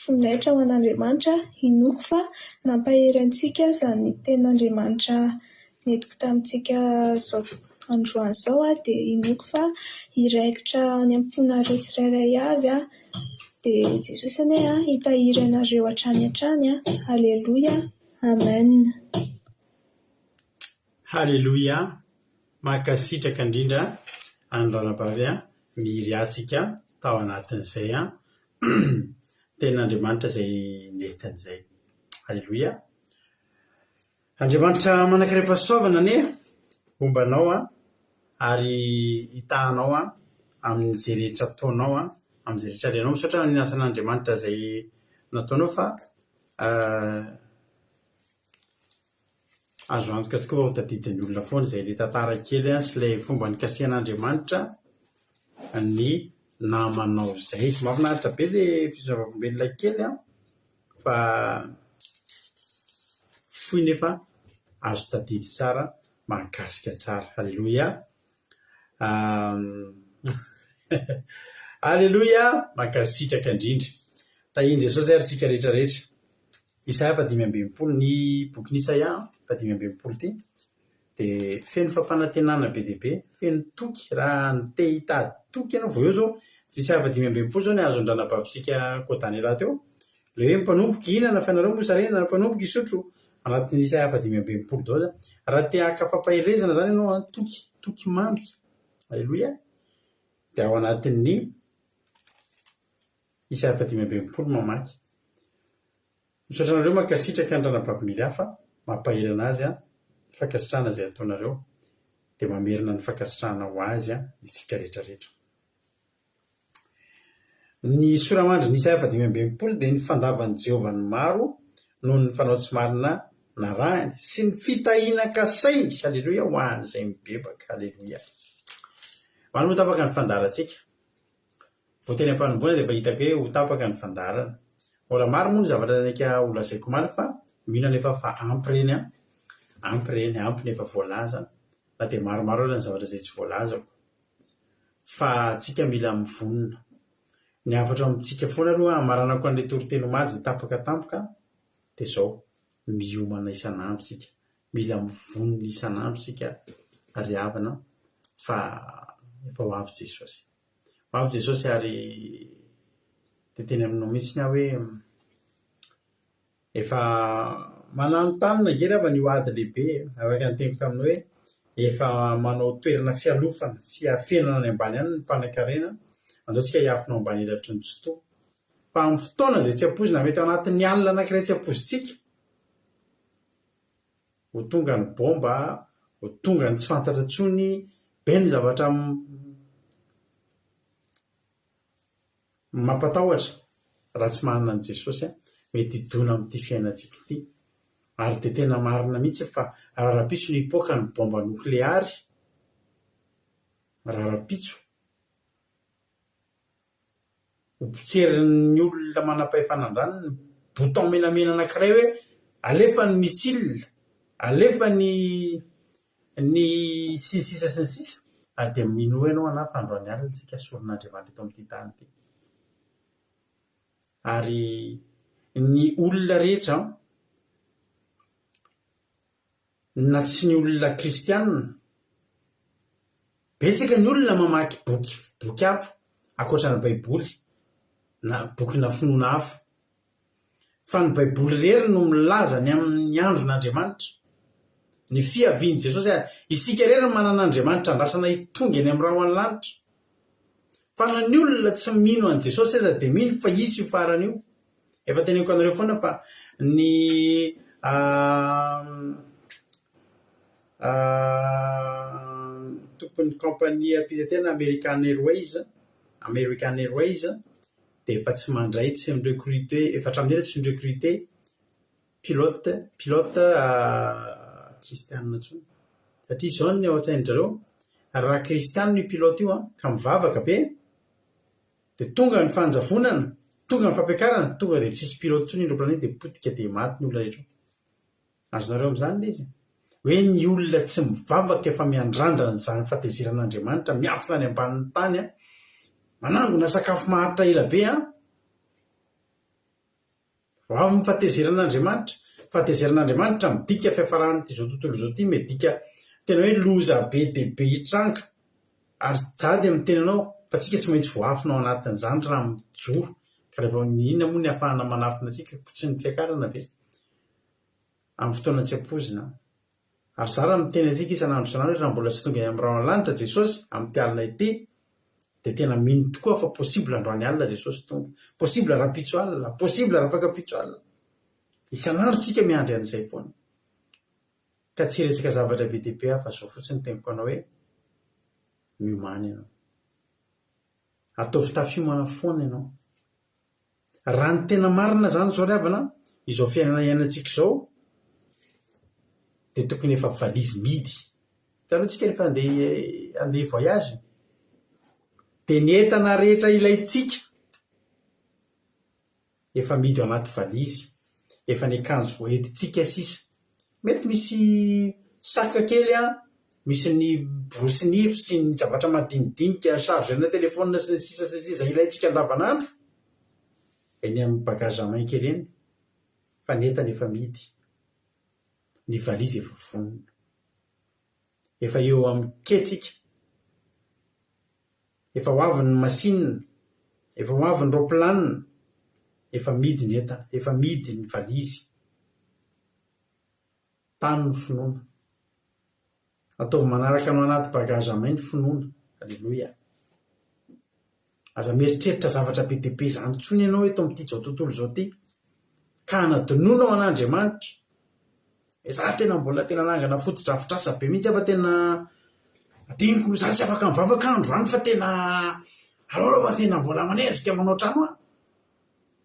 voninahitra ho an'Andriamanitra, inoako fa nampahery antsika izany tenin'Andriamanitra nentiko tamintsika izao androany izao dia inoako fa hiraikitra any am-ponareo tsirairay avy dia Jesosy anie hitahiry anareo hatrany hatrany. Aleloia. Amen. Haleloia! Mankasitraka indrindra an'i Ranabavy Miriatsika tao anatin'izay tenin'Andriamanitra izay nentiny izay. Haleloia! Andriamanitra manankarem-pahasoavana anie homba anao ary hitaha anao amin'izay rehetra ataonao, amin'izay rehetra alehanao. Misaotra ny asan'Andriamanitra izay nataonao fa Azo antoka tokoa fa ho tadidin'ny olona foana izay ilay tantara kely sy ilay fomba nikasihan'Andriamanitra ny namanao izay. Mahafinaritra be ilay fizavavolombelona kely an, fa fohy nefa. azo tadidy tsara, mahakasika tsara. Aleloia. Aleloia! Mankasitraka indrindra. Tahian'i Jesosy ary isika rehetra rehetra. Isaia fahadimy ambin'ny folo, ny bokin'i Isaia fahadimy ambin'ny folo ity dia feno fampanantenana be dia be, feno toky. Raha ny te hitady toky ianao, vao eo izao, Isaia fahadimy ambin'ny folo izao ny azon-dranabavintsika Kodanela teo. Ilay hoe mpanompoka hihinana fa ianareo mosarena, na mpanompoka hisotro, anatin'ny Isaia fahadimy ambin'ny folo daholo izany. Raha te haka fampaherezana izany ianao an, toky, toky mamy, aleloia, dia ao anatin'ny Isaia fahadimy ambin'ny folo mamaky. Misaotra anareo mankasitraka ny ranabavy Miriah fa mampahery anazy an, ny fankasitrahana izay ataonareo dia mamerina ny fankasitrahana ho azy an isika rehetra rehetra. Ny sora-mandrin'i Isaia fahadimy ambin'ny folo dia ny fandavan'i Jehovah ny maro noho ny fanao tsy marina narahiny sy ny fitahiana kasainy, haleloia, ho an'izay mibebaka, haleloia. Omaly moa tapaka ny fandaharantsika. Vao teny am-panombohana dia efa hitako hoe ho tapaka ny fandaharana. Mbola maro moa ny zavatra naika ho lazaiko omaly fa mino anefa aho fa ampy ireny an! Ampy ireny, ampy ny efa voalaza na dia maromaro aza ny zavatra izay tsy voalazako. Fa antsika mila mivonona. Ny hafatra amintsika foana aloha hamaranako an'ilay toriteny omaly izay tapaka tampoka dia izao, miomana isan'andro isika, mila mivonona isan'andro isika ry havana fa efa ho avy Jesosy. Ho avy Jesosy ary dia teny aminao mihitsy aho hoe efa mananontanona ange ry havana io ady lehibe e, araka ny teniko taminao hoe efa manao toerana fialofana, fiafenana any ambany any ny mpanankarena, andao tsika hiafina ao ambany elatry ny tsitoha. Fa amin'ny fotoana izay tsy ampoizina, mety ao anatin'ny alina anankiray tsy ampoizintsika, ho tonga ny bomba, ho tonga ny tsy fantatra intsony, be ny zavatra mampatahotra raha tsy manana an'i Jesosy, mety hidona amin'ity fiainantsika ity. Ary dia tena marina mihitsy fa raha rahampitso no hipoaka ny bomba nokleary, raha rahampitso, Ho potserin'ny olona manam-pahefana an'izany ny bouton menamena anankiray hoe alefa ny missile, alefa ny ny sy ny sisa sy ny sisa ary dia minoa ianao anah fa androany alina isika soron'Andriamanitra eto amin'ity tany ity. Ary ny olona rehetra na tsy ny olona kristianina, betsaka ny olona mamaky boky boky hafa ankoatra ny baiboly na bokina finoana hafa, fa ny baiboly irery no milaza ny amin'ny andron'Andriamanitra, ny fiavian'i Jesosy ary isika irery no manana Andriamanitra andrasana hitonga eny amin'ny rahon'ny lanitra. Fa na ny olona tsy mino an'i Jesosy aza dia mino fa hisy io farany io. Efa teneniko anareo foana fa ny tompon'ny kaompaniam-pitetehana American Airways, American Airways dia efa tsy mandray, tsy mi-recruter, efa hatramin'ny ela tsy mi-recruter pilote, pilote kristianina intsony. Satria izao ny ao an-tsain-dry zareo, raha kristianina io pilote io an, ka mivavaka be, Dia tonga ny fanjavonana, tonga ny fampiakarana, tonga dia tsisy pilote intsony ny roaplanety dia potika dia maty ny olona rehetra. Azonareo amin'izany ilay izy? Hoe ny olona tsy mivavaka efa miandrandra an'izany fahatezeran'Andriamanitra, miafina any ambanin'ny tany an, manangona sakafo maharitra ela be an, Ho avy ny fahatezeran'Andriamanitra. Fahatezeran'Andriamanitra midika fiafaran'ity izao tontolo izao ity, midika tena hoe loza be dia be hitranga ary jady amin'ny tenanao fa tsika tsy maintsy voaafina ao anatin'izany raha mijoro ka rehefa ny inona moa ny ahafahana manafina antsika koa tsy ny fiakarana ve amin'ny fotoana tsy ampoizina. Ary zara miteny antsika isan'andro isan'andro hoe raha mbola tsy tonga eny amin'ny rahona lanitra Jesosy amin'ity alina ity dia tena mino tokoa aho fa possible androany alina Jesosy tonga, possible rahampitso alina, possible rahafakampitso alina. Isan'andro tsika miandry an'izay foana. Ka tsy hiresaka zavatra be dia be aho fa zao fotsiny teniko anao hoe miomàna ianao. Ataovy tafiomana foana ianao. Raha ny tena marina izany izao ry havana, izao fiainana iainantsika izao dia tokony efa valizy mihidy. Hitanao tsika rehefa andeha andeha hi-voyage dia ny entana rehetra ilaintsika efa mihidy ao anaty valizy, efa ny akanjo hoentintsika sisa. Mety misy sac kely an, misy ny borosy nify sy ny zavatra madinidinika, chargeur-na téléphone sy ny sisa sy ny sisa ilaintsika andavanandro eny amin'ny bagage à main kely eny fa ny entana efa mihidy, ny valizy efa vonona. Efa eo amin'ny quai tsika. Efa ho avy ny masinina, efa ho avy ny raoplanina, efa mihidy ny entana, efa mihidy ny valizy. Tano ny finoana. Ataovy manaraka anao anaty bagage à main ny finoana. Aleloia. Aza mieritreritra zavatra be dia be izany intsony ianao eto amin'ity izao tontolo izao ity. Ka hanadinoanao an'Andriamanitra. Izaho tena mbola tena nanangana fotodrafitrasa be mihitsy aho fa tena adinoko mihitsy, izaho tsy afaka mivavaka androany fa tena aleo aloha fa tena mbola manenjika manao trano aho.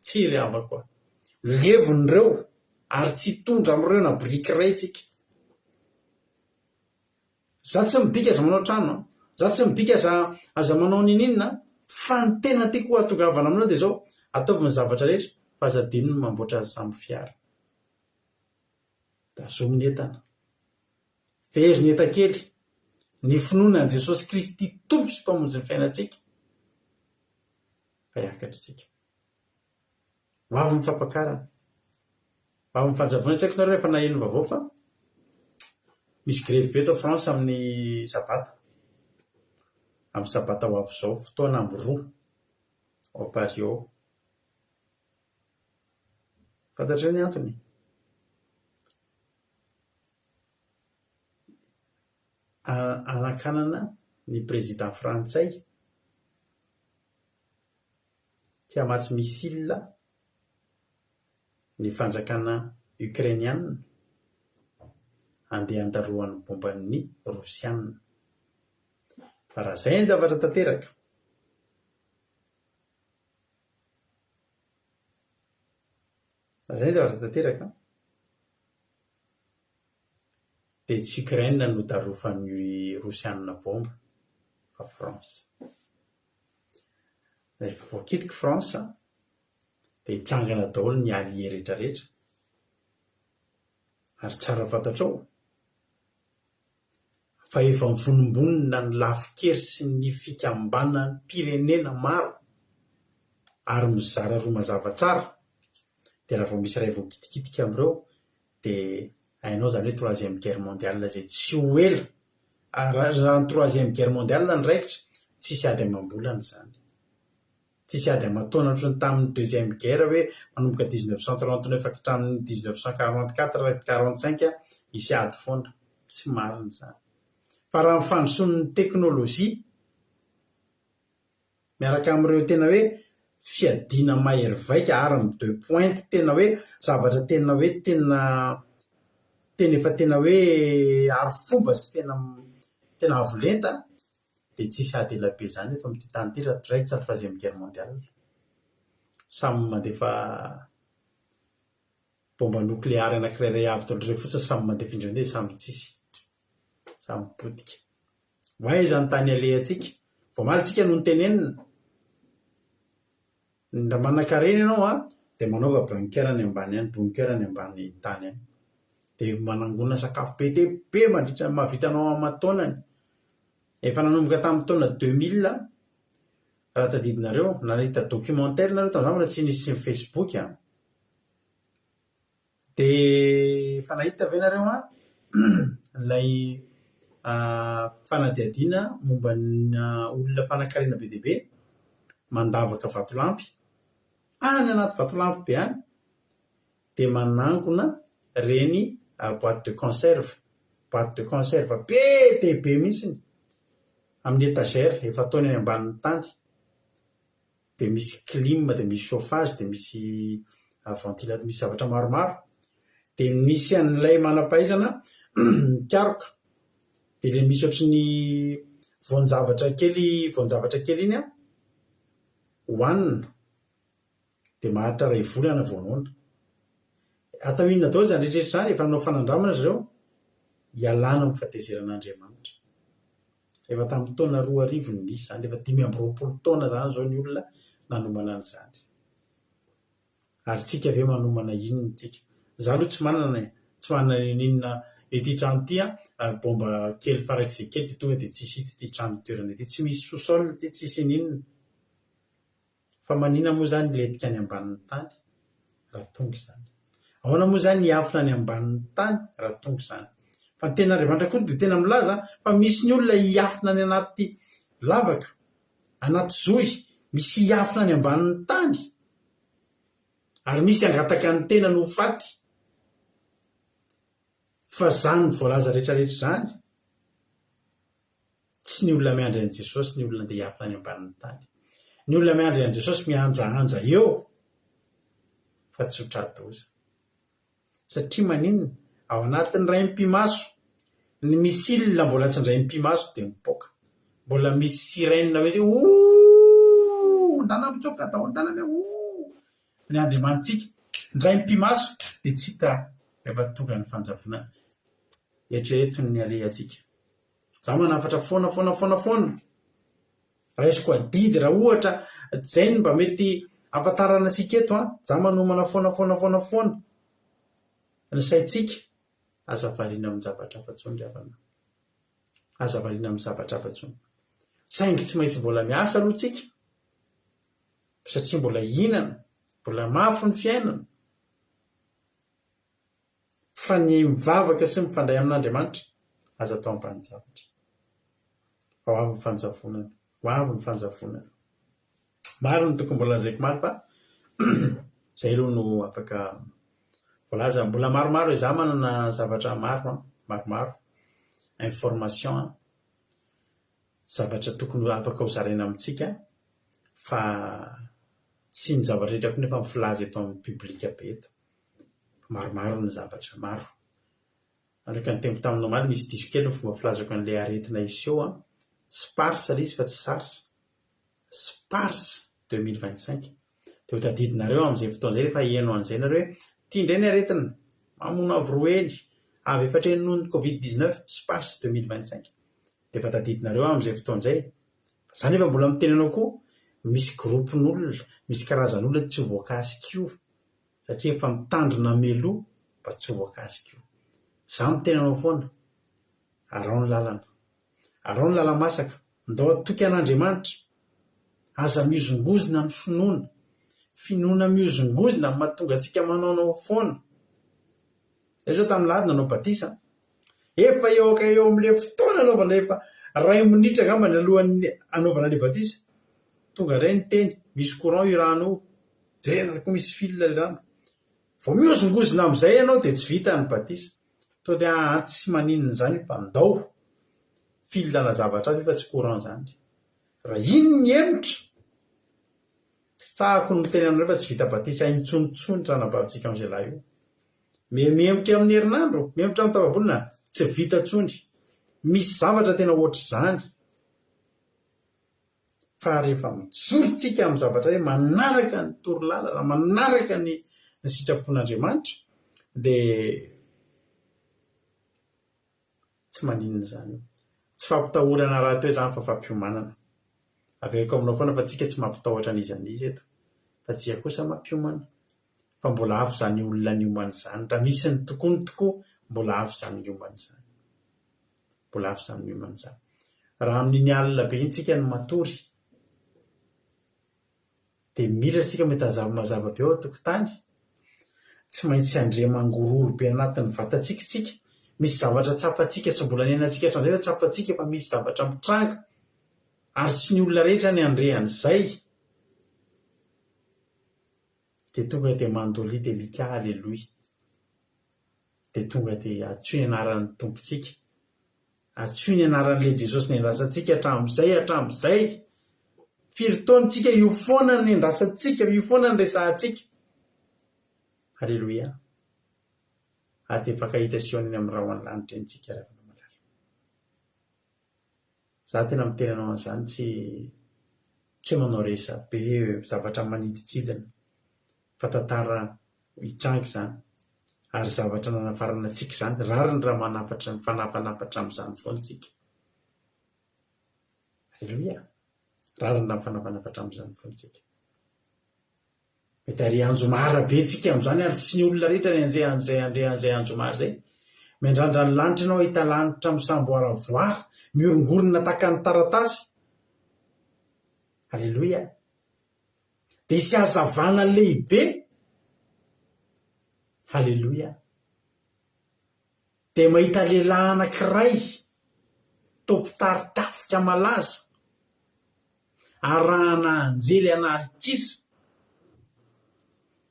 Tsia ry havako a. Levona ireo ary tsy hitondra amin'ireo na biriky iray tsika. Za tsy midika aza manao trano an, za tsy midika aza aza manao ninininona an, fa ny tena tiako hahatongavana aminao dia izao, ataovy ny zavatra rehetra fa aza adino ny mamboatra ny sambo fiara. Tazomy ny entana. Fehezo ny entan-kely. Ny finoana an'i Jesosy Kristy Tompo sy Mpamonjy ny fiainantsika fa hiakatra isika. Ho avy ny fampakarana. Ho avy ny fanjavonana. Tsy haiko nareo efa naheno vaovao fa misy grevy be eto France amin'ny sabata. Amin'ny sabata ho avy izao, fotoana amin'ny roa ao Paris ao. Fantatrareo ny antony? Hanakanana ny président frantsay tsy hamatsy missile ny fanjakana ukrainiana handeha handarohan'ny bomban'ny rosiana. Fa raha izay ny zavatra tanteraka, raha izay ny zavatra tanteraka dia tsy Ukraine no darofan'ny rosiana bomba fa France. Rehefa voakitika France dia hitsangana daholo ny alliés rehetra rehetra. Ary tsara fantatrao fa efa mivonombonona ny lafin-kery sy ny fikambanam-pirenena maro ary mizara roa mazava tsara dia raha vao misy iray voakitikitika amin'ireo dia hainao izany hoe troisième guerre mondiale izay tsy ho ela Ary raha ny troisième guerre mondiale no raikitra, tsisy ady amam-bolana izany. Tsisy ady aman-taona ohatran'ny tamin'ny deuxième guerre hoe manomboka 1939 ka hatramin'ny 1944, 45 hisy ady foana. Tsy marina izany. Fa raha ny fandrosoan'ny teknolojia, Miaraka amin'ireo tena hoe fiadiana mahery vaika, armes de pointe, tena hoe zavatra tena hoe tena tena efa tena hoe arifomba sy tena tena avo lenta dia tsisy ady ela be izany eto amin'ity tany ity raha raikitra ny troisième guerre mondiale. Samy mandefa bomba nokleary anankiray avy daholo ireo fotsiny samy mandefa indray dia samy tsisy. Samy potika. Ho aiza ny tany alehantsika? Vao omaly tsika no notenenina. Raha manankarena ianao an, dia manaova bunker any ambany any, bunker any ambany tany any. Dia manangona sakafo be dia be mandritra ny mahavita anao aman-taonany. Efa nanomboka tamin'ny taona 2000, raha tadidinareo, nahita documentaire nareo tamin'izany mbola tsy nisy ny Facebook an. Dia efa nahita ve nareo an ilay fanadihadiana momba ny olona mpanankarena be dia be mandavaka vatolampy any anaty vatolampy be any dia manangona ireny boite de conserve, boite de conserve be dia be mihitsy amin'ny étagère efa ataony any ambanin'ny tany. dia misy clim, dia misy chauffage, dia misy ventilateur, misy zavatra maromaro. Dia misy an'ilay manam-pahaizana mikaroka, dia ilay misy ohatry ny voan-javatra kely voan-javatra kely iny an, hohanina, dia maharitra iray volana vao noana. Atao inona daholo izany rehetra rehetra izany? Efa nanao fanandramana ry zareo, hialana amin'ny fahatezeran'Andriamanitra. Efa tamin'ny taona 2000 no nisy izany, efa 25 taona izany izao ny olona nanomana an'izany. Ary tsika ve manomana inona tsika? Za aloha tsy manana e! Tsy manana n'inon'inona ity trano ity an, bomba kely farak'izay kely dia tonga dia tsisy hita ity trano itoerana ity. Tsy misy sous sol ity, tsisy n'inona. Fa maninona moa izany hilentika any ambanin'ny tany raha tonga izany? Ahoana moa izany hiafina any ambanin'ny tany raha tonga izany? Fa ny tenin'Andriamanitra koa dia tena milaza fa misy ny olona hiafina any anaty lavaka, anaty zohy, misy hiafina any ambanin'ny tany, ary misy hangataka ny tenany ho faty. Fa izany voalaza rehetrarehetra izany, Tsy ny olona miandry an'i Jesosy ny olona andeha hiafina any ambanin'ny tany. Ny olona miandry an'i Jesosy mihanjahanja eo fa tsy ho tra-doza. Satria maninona? Ao anatin'ny iray mipi-maso, ny missile mbola tsy indray mipi-maso dia mipoaka. Mbola misy sirène mihitsy hoe ooh! Ndana mitsoaka daholo, ndana mi ooh! Ny Andriamanitsika, indray mipi-maso dia tsy hita rehefa tonga ny fanjavonana. Eritrereto ny alehantsika. Za manafatra foana foana foana foana. Raisiko adidy raha ohatra zay no mba mety ahafantarana antsika eto an, za manomana foana foana foana foana ny saintsika, aza variana amin-javatra hafa intsony ry havana. Aza variana amin'ny zavatra hafa intsony. Saingy tsy maintsy mbola miasa aloha tsika satria mbola hihinana, mbola mafy ny fiainana. Fa ny mivavaka sy mifandray amin'Andriamanitra, aza atao ambanin-javatra. Fa ho avy ny fanjavonana. Ho avy ny fanjavonana. Maro ny tokony mbola lazaiko maro fa izay aloha no afaka voalaza. Mbola maromaro e, izaho manana zavatra maro an, maromaro, information an, zavatra tokony afaka ho zaraina amintsika fa tsy ny zavatra rehetra koa nefa mifilaza eto amin'ny public be eto. Maromaro ny zavatra, maro. Araka ny teniko taminao omaly, misy diso kely ny fomba filazako an'ilay aretina hiseho an! Spars ilay izy fa tsy sars. Spars 2025. Dia ho tadidinareo amin'izay fotoana izay rehefa heno an'izay nareo hoe ity indray ny aretina, mamono avo roa heny, avo efatra heny noho ny covid 19, Spars 2025. Dia efa tadidinareo amin'izay fotoana izay. Fa za nefa mbola miteny anao koa, misy groupe-n'olona, misy karazan'olona tsy ho voakasik'io. satria efa mitandrina mialoha mba tsy ho voakasika io. Za miteny anao foana, araho ny lalana. Araho ny lala-masaka. Ndao hatoky an'Andriamanitra. Aza mihozongozona ny finoana. Finoana mihozongozona no mahatonga antsika manaonao foana. Zay zao tamin'ny lahady nanao batisa. Efa eo aka eo amin'ilay fotoana anaovana efa iray minitra angamba ny alohan'ny anaovana ilay batisa. Tonga indray ny teny, misy courant io rano io. Jerena koa misy fil ilay rano. Vao mihozongozona amin'izay ianao dia tsy vita ny batisa. Tonga dia aa tsy maninona izany io fa ndao. Fil ana zavatra hafa io fa tsy courant izany. Raha iny ny hemotra, sahako ny miteny aminareo fa tsy vita batisa intsony intsony ranabavintsika Angela io. Mihemotra amin'ny herinandro, mihemotra amin'ny tapa-bolana, tsy vita intsony. Misy zavatra tena ohatr'izany. Fa rehefa mijoro tsika amin'ny zavatra hoe manaraka ny torolalana, manaraka ny sitrapon'Andriamanitra dia tsy maninona izany io. Tsy fampitahorana rahateo izany fa fampiomanana. Averiko aminao foana fa tsika tsy mampitahotra an'iza n'iza eto fa tsika kosa mampiomana. Fa mbola avo izany olona niomana izany. Raha misy ny tokoa ny tokoa, mbola avo izany niomana izany. Mbola avo izany miomana izany. Raha amin'iny alina be iny tsika no matory, dia mila isika mahita zava-mazava be ao an-tokotany. Tsy maintsy handre mangorohoro be anatin'ny vatantsika isika. Misy zavatra tsapantsika tsy mbola niainantsika hatramin'izay fa tsapantsika fa misy zavatra mitranga. Ary tsy ny olona rehetra ny handre an'izay. Dia tonga dia mandolia dia mika Aleloia. Dia tonga dia antsoy ny anaran'ny Tompontsika. Antsoy ny anaran'ilay Jesosy nendrasantsika hatramin'izay hatramin'izay. Firy taona tsika io foana no nendrasantsika, io foana no resahantsika. Aleloia. Ary dia mifankahita sy hihaona eny amin'ny rahon'ny lanitra eny tsika ry havana malala. Za tena miteny anao an'izany tsy tsy hoe manao resabe zavatra manidintsidina fa tantara hitranga izany ary zavatra nanafarana antsika izany, rariny raha manafatra mifanafanafatra amin'izany foana isika. Aleloia! Rariny raha mifanafanafatra amin'izany foana isika. Mety ary anjomara be tsika amin'izany ary tsy ny olona rehetra ny anjey an'izay handre an'izay anjomara izay. Miandrandra ny lanitra ianao hahita lanitra misamboaravoara, mihorongorona tahaka ny taratasy. Aleloia. Dia hisy hazavana lehibe. Haleloia. Dia mahita lehilahy anankiray, toa mpitari-tafika malaza, arahana anjely an'alikisa.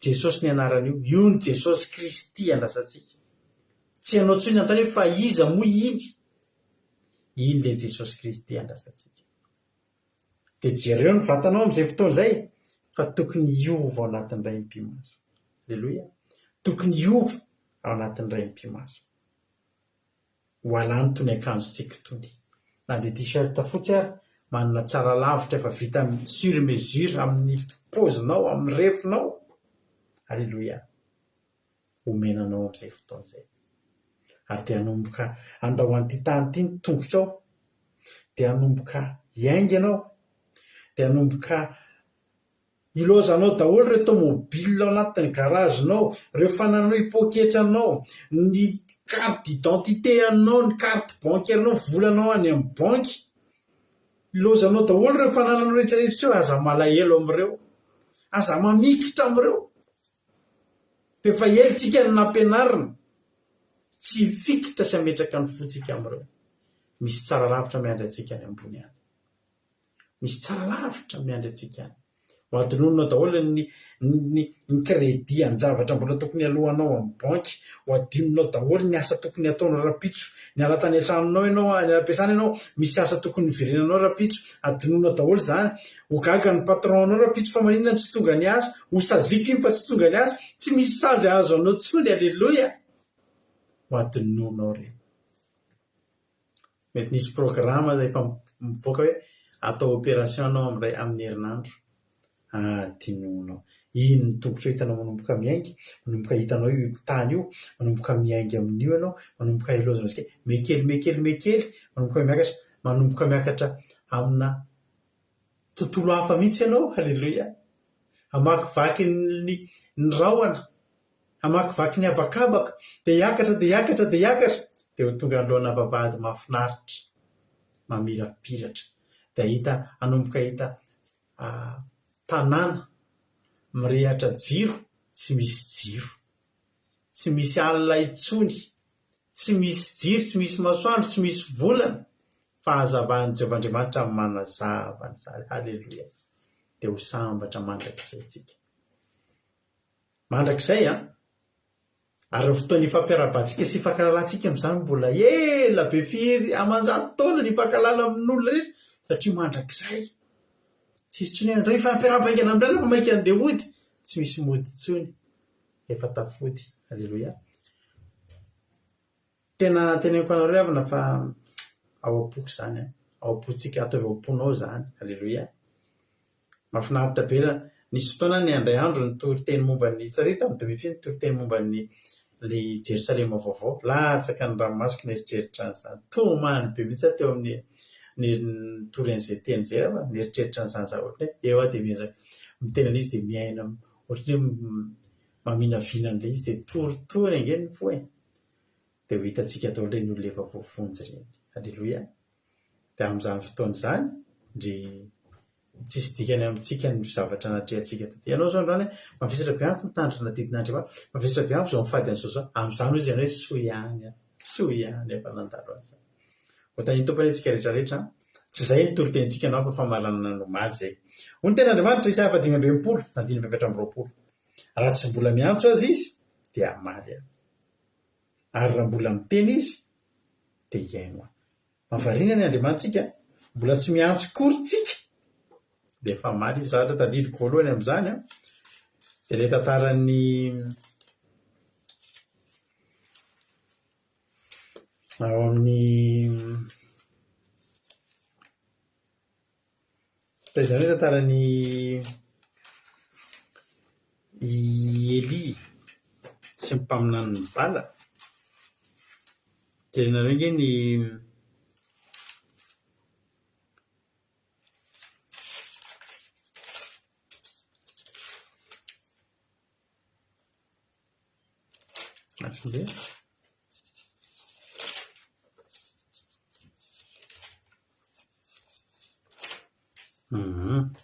Jesosy ny anaran'io. Io ny Jesosy Kristy andrasantsika. Tsy ianao intsony anontany hoe fa iza moa iny? Iny ilay Jesosy Kristy andrasantsika. Dia jereo ny vatanao amin'izay fotoana izay fa tokony hiova ao anatin'ny ray mipi-maso. Aleloia. Tokony hiova ao anatin'ny ray mipi-maso. Ho alany itony akanjontsika itony. Na dia t-shirt fotsy ary, manana tsara lavitra efa vita sur mesure amin'ny paozinao, amin'ny refinao. Aleloia. Omena anao amin'izay fotoana izay. Ary dia hanomboka handao an'ity tany ity ny tongotrao. Dia hanomboka hiainga ianao. Dia hanomboka Ilaozanao daholo ireo tomobile ao anatin'ny garage-nao, ireo fanananao hipoketranao, ny carte d'identité anao, ny carte bancaire-nao, ny volanao any amin'ny banky. Ilaozanao daholo ireo fanananao rehetra rehetra ireo, aza malahelo amin'ireo. Aza mamikitra amin'ireo. Efa ela tsika no nampianarina tsy hifikitra sy hametraka ny fontsika amin'ireo. Misy tsara lavitra miandry antsika any ambony any. Misy tsara lavitra miandry antsika any. Ho adinoinao daholo ny ny ny crédit an-javatra mbola tokony aloanao amin'ny banky, ho adinonao daholo ny asa tokony hataonao rahampitso, niala tany an-tranonao ianao, any am-piasana ianao, misy asa tokony hiverenanao rahampitso, adinoinao daholo izany, ho gaga ny patron-nao rahampitso fa maninona no tsy tonga ny asa, ho saziako iny fa tsy tonga ny asa, tsy misy sazy ahazo anao intsony, aleloia! Ho adinoinao ireny. Mety nisy programme efa mivoaka hoe atao opération ianao amin'ilay amin'ny herinandro. Adinonao. Iny ny tongotrao hitanao manomboka miainga, manomboka hitanao io tany io, manomboka miainga amin'io ianao, manomboka ilaozanao tsikelikely, mihakely mihakely mihakely, manomboka miakatra, manomboka miakatra amina tontolo hafa mihitsy ianao, haleloia. Hamakivaky ny ny rahona. Hamakivaky ny habakabaka, dia hiakatra, dia hiakatra, dia hiakatra, dia ho tonga anoloana vavahady mahafinaritra, mamirapiratra. Dia hahita, hanomboka hahita tanàna mirehatra jiro, tsy misy jiro. Tsy misy alina intsony, tsy misy jiro, tsy misy masoandro, tsy misy volana, fa hazavan'i Jehovah Andriamanitra manazava an'izany. Haleloia! Dia ho sambatra mandrakizay isika. Mandrakizay an! Ary ny fotoana ifampiarahabantsika sy ifankahalalantsika amin'izany mbola ela be firy aman-jato taona ny hifankahalala amin'olona rehetra satria mandrakizay. Tsy hisy intsony hoe andao hifampiarahaba haingana amin'ilay fa maika handeha hody. Tsy misy mody intsony. Efa tafody. Aleloia. Tena teneniko anareo ry havana fa ao am-poko izany an. Ao am-pontsika, ataovy ao am-ponao izany. Aleloia. Mahafinaritra be raha nisy fotoana ny indray andro nitory teny momba ny, tsarovy tamin'ny demi-fille nitory teny momba ny ilay Jerosalema vaovao, latsaka ny ranomasoko nieritreritra an'izany, tomany be mihitsy aho teo amin'ny nitory an'izay teny izay aho fa nieritreritra an'izany zavatra hoe eo aho dia miezaka miteny an'izy dia miaina ohatran'ny hoe maminavina an'ilay izy dia torotoro ange ny fo e! Dia ho hitantsika daholo ireny olona efa voavonjy ireny. Aleloia! Dia amin'izany fotoana izany, ndry tsisy dikany amintsika ny zavatra natrehantsika taty. Ianao izao androany hoe, mavesatra be amiko ny mitandrina didin'Andriamanitra, mavesatra be amiko izao mifady an'izao izao. Amin'izany hoy izy ianao hoe soa ihany aho, soa ihany aho fa nandalo an'izany. Ho tahian'ny Tompo anie isika rehetra rehetra an! Tsy izay ny toritenintsika angamba fa famaranana ny omaly izay. Hoy ny tenin'Andriamanitra, Isaia faha-65, andininy faha-24, Raha tsy mbola miantso aza izy, dia hamaly aho. Ary raha mbola miteny izy, dia hihaino ahy. Mahavariana ny Andriamanitsika, mbola tsy miantso akory tsika dia efa hamaly izy. Zavatra tadidiko voalohany amin'izany an, dia ilay tantaran'ny ao amin'ny Taiza indray ny tantaran'i i Elia sy ny mpaminanin'i Bala? Jerenareo ange ny Mahafindeha. Mhm.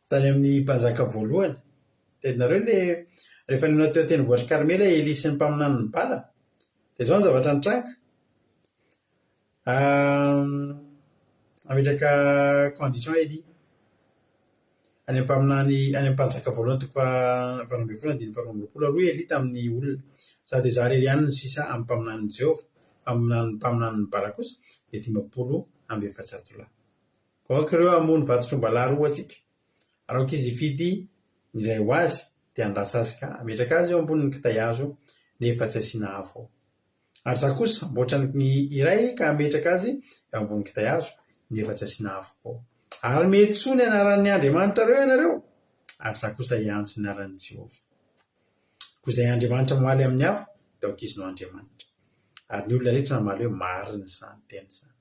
Tany amin'ny mpanjaka voalohany. Tadidinareo ilay rehefa nonina teo an-tendrombohitr'i Karmela i Elia sy ny mpaminanin'i Bala? Dia izao ny zavatra nitranga. Nametraka condition Elia. Any amin'ny mpaminany, any amin'ny mpanjaka voalohany toko faha 18 andininy faha 22 ary hoy Elia tamin'ny olona, Izaho dia izaho irery ihany no sisa amin'ny mpaminanin'i Jehovah, fa ny mpaminanin'i Bala kosa dia 450 lahy. Koa aoka ireo hamono vatotr'ombalahy roa ho antsika, ary aoka izy hifidy ny iray ho azy, dia handrasa azy ka hametraka azy eo ambonin'ny kitay hazo, nefa tsy asiana afo ao. Ary izaho kosa hamboatra ny iray ka hametraka azy eo ambonin'ny kitay hazo, nefa tsy asiana afo ao. Ary miantsoa ny anaran'ny andriamanitrareo ianareo, ary izaho kosa hiantso ny anaran'i Jehovah. Koa izay andriamanitra mamaly amin'ny afo, dia aoka izy no Andriamanitra. Ary ny olona rehetra namaly hoe, Marina izany teny izany.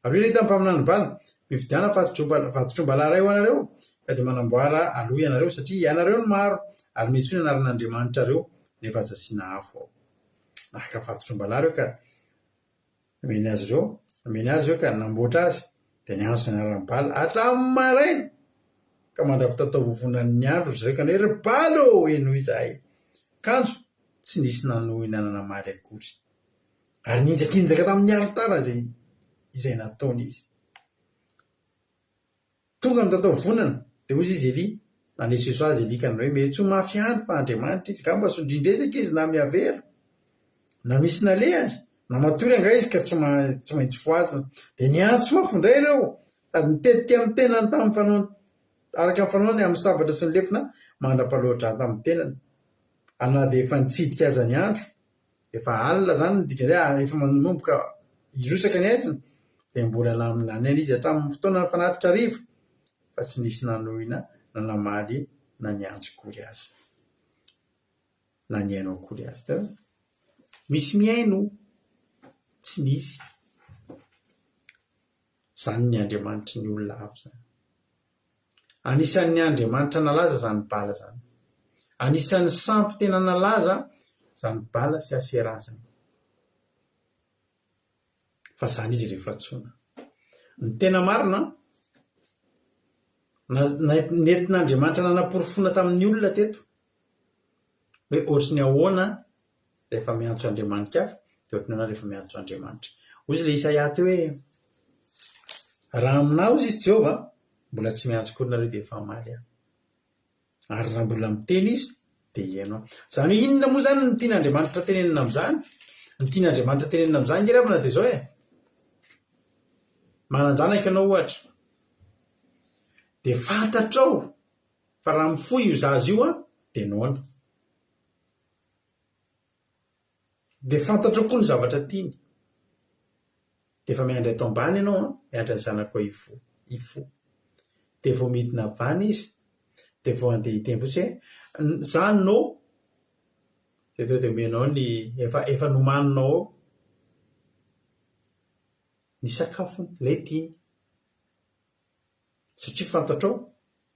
Ary hoy Elita mpaminany Bala, Mividiana vatotr'ombalahy iray ho anareo, ka dia manamboara aloha ianareo, satria ianareo no maro, ary miantsoa ny anaran'Andriamanitrareo, nefa aza asiana afo ao. Naka vatotr'ombalahy ireo ka nomeny azy ireo, nomeny azy ireo ka namboatra azy, dia niantso ny anaran'i Bala hatramin'ny maraina, ka mandra-pitataovovonan'ny andro ry zareo ka nanao hoe, Ry Bala ô, henoy izahay! Kanjo tsy nisy nanohina na namaly akory. Ary nihinjakinjaka tamin'ny alitara izay izay nataony izy. Tonga ny tatao vonana, dia hoy izy Elia, nanesoeso azy Elia ka nanao hoe, Miantsoa mafy ihany fa Andriamanitra izy, angamba sondrian-dresaka izy na miavera, na misy nalehany, na matory angaha izy ka tsy tsy maintsy fohazina. Dia niantso mafy indray ireo, sady nitetika amin'ny tenany tamin'ny fanaony araka ny fanaony amin'ny sabatra sy ny lefona mandra-paloa-drà tamin'ny tenany. Ary na dia efa nitsidika aza ny andro, Efa alina izany ny dikan'izay, efa manomboka hirotsaka ny haizina dia mbola naminany izy hatramin'ny fotoana nifanatitra hariva fa tsy nisy nanohina na namaly na niantso akory aza, na nihaino akory aza. Hitanao? Misy mihaino, tsy nisy. Izany ny Andriamanitry ny olona hafa izany. Anisan'ny andriamanitra nalaza izany Bala izany. Anisan'ny sampy tena nalaza izany Bala sy Aseraha izany. Fa izany izy rehefa antsoina. Ny tena marina, nentin'Andriamanitra nanaporofoana tamin'ny olona teto hoe ohatry ny ahoana rehefa miantso andriamani-kafa dia ohatry ny ahoana rehefa miantso Andriamanitra. Hoy izy ilay Isaia teo hoe, Raha aminà hozy izy Jehovah, mbola tsy miantso akory nareo dia efa hamaly aho. Ary raha mbola miteny izy dia hihaino aho. Izany hoe inona moa izany no tian'Andriamanitra tenenina amin'izany? Ny tian'Andriamanitra tenenina amin'izany ange ry havana dia izao e, manan-janaka ianao ohatra, dia fantatrao fa raha mifoha io zaza io an, dia noana. Dia fantatrao koa ny zavatra tiany. Dia efa miandry ato ambany ianao an, miandry ny zanakao hivoha, hifoha. Dia vao midina avy any izy, dia vao handeha hiteny fotsiny hoe, za no, dia tonga dia omenao ny, efa efa nomaninao ao ny sakafony, ilay tiany. Satria fantatrao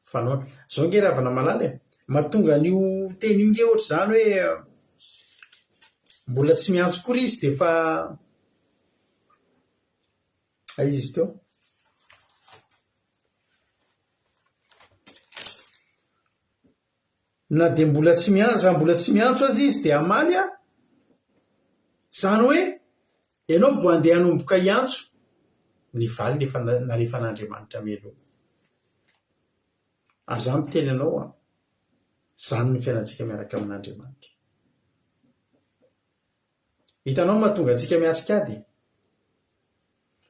fa noana. Zao nge ry havana malala e, mahatonga an'io teny io nge ohatr'izany hoe mbola tsy miantso akory izy dia efa aiza izy teo? Na dia mbola tsy miantso, raha mbola tsy miantso aza izy dia hamaly aho. Izany hoe ianao vao handeha hanomboka hiantso, ny valiny efa nalefan'Andriamanitra mialoha. Ary izaho miteny anao an, izany ny fiainantsika miaraka amin'Andriamanitra. Hitanao ny mahatonga antsika miatrika ady?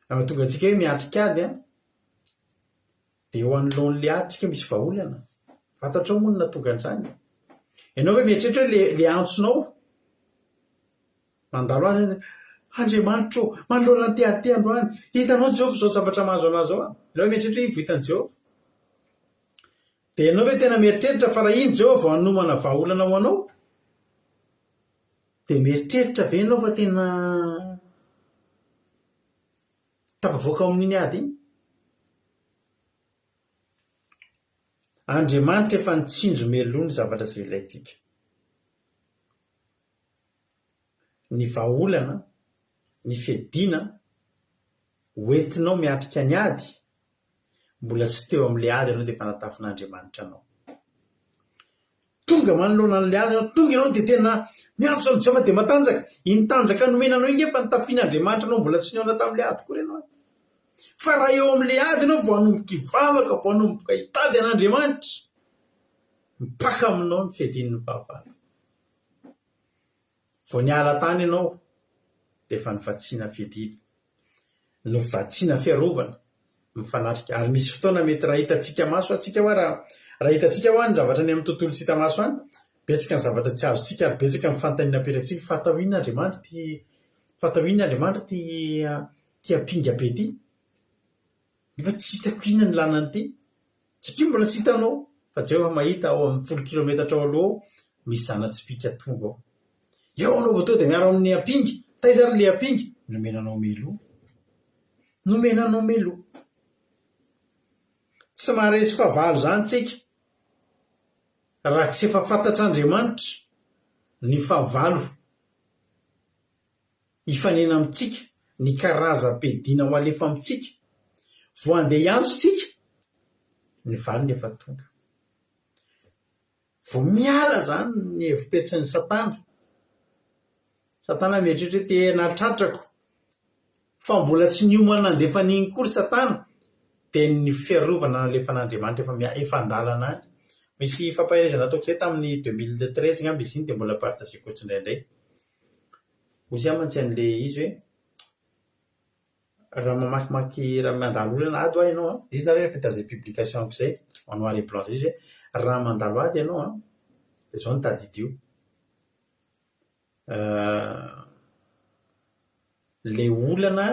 Raha mahatonga antsika hoe miatrika ady an, Dia eo anoloan'ilay ady tsika misy vahaolana. Fantatrao moa ny nahatonga an'izany? Ianao ve mieritreritra hoe le le antsonao mandalo azy hoe Andriamanitra ô, manoloana an'ity ady ity androany, hitanao Jehovah izao zavatra mahazo anah izao an. Ianao ve mieritreritra hoe iny vao hitan'i Jehovah? Dia ianao ve tena mieritreritra fa raha iny Jehovah vao hanomana vahaolana ho anao? Dia mieritreritra ve ianao fa tena tafavoaka ao amin'iny ady iny? Andriamanitra efa nitsinjo mialoha ny zavatra izay ilaintsika. Ny vahaolana, ny fiadiana ho entinao miatrika ny ady, mbola tsy teo amin'ilay ady ianao dia efa natafin'Andriamanitra anao. Tonga manoloana an'ilay ady ianao, tonga ianao dia tena miantso an'i Jehovah dia matanjaka. Iny tanjaka nomena anao iny nge fa nitafian'Andriamanitra anao mbola tsy nihaona tamin'ilay ady akory ianao. Fa raha eo amin'ilay ady ianao vao hanomboka hivavaka, vao hanomboka hitady an'Andriamanitra, mipaka aminao ny fiadian'ny fahavalo. Vao niala tany ianao dia efa novatsiana fiadiana, novatsiana fiarovana, mifanatrika. Ary misy fotoana mety raha hitantsika maso antsika hoa raha raha hitantsika hoa ny zavatra any amin'ny tontolo tsy hita maso any, betsaka ny zavatra tsy azontsika ary betsaka ny fanontaniana apetrakitsika, fa atao inona Andriamanitra ity fa atao inona Andriamanitra ity ity ampinga be ity? Nefa tsy hitako inona ny ilàna an'ity. Satria mbola tsy hitanao fa jereo fa mahita ao amin'ny folo kilometatra ao aloha ao misy zana-tsipìka tonga ao. Eo anao vao tonga dia miaro amin'ny ampinga. Taiza ary ilay ampinga? Nomena anao mialoha. Nomena anao mialoha. Tsy maharesy fahavalo izany tsika raha tsy efa fantatr'Andriamanitra ny fahavalo. hifanena amintsika, ny karazam-piadiana ho alefa amintsika, vao handeha hiantso tsika, ny valiny efa tonga. Vao miala izany ny hevi-petsin'i Satana. Satana mieritreritra hoe tena tratrako, fa mbola tsy niomana nandefa an'iny koa ry Satana, dia ny fiarovana nalefan'Andriamanitra efa mia- efa an-dalana any. Misy fampaherezana nataoko izay tamin'ny 2013 angamba izy iny dia mbola partager-ko tsindraindray. Hoy izy mantsy an'ilay izy hoe, raha mamakimaky, raha mandalo olana ady hoa ianao an, izy nareo efa hita izay publication-ko izay, en noir et blanc izay izy hoe, raha mandalo ady ianao an, dia izao no tadidio, ilay olana,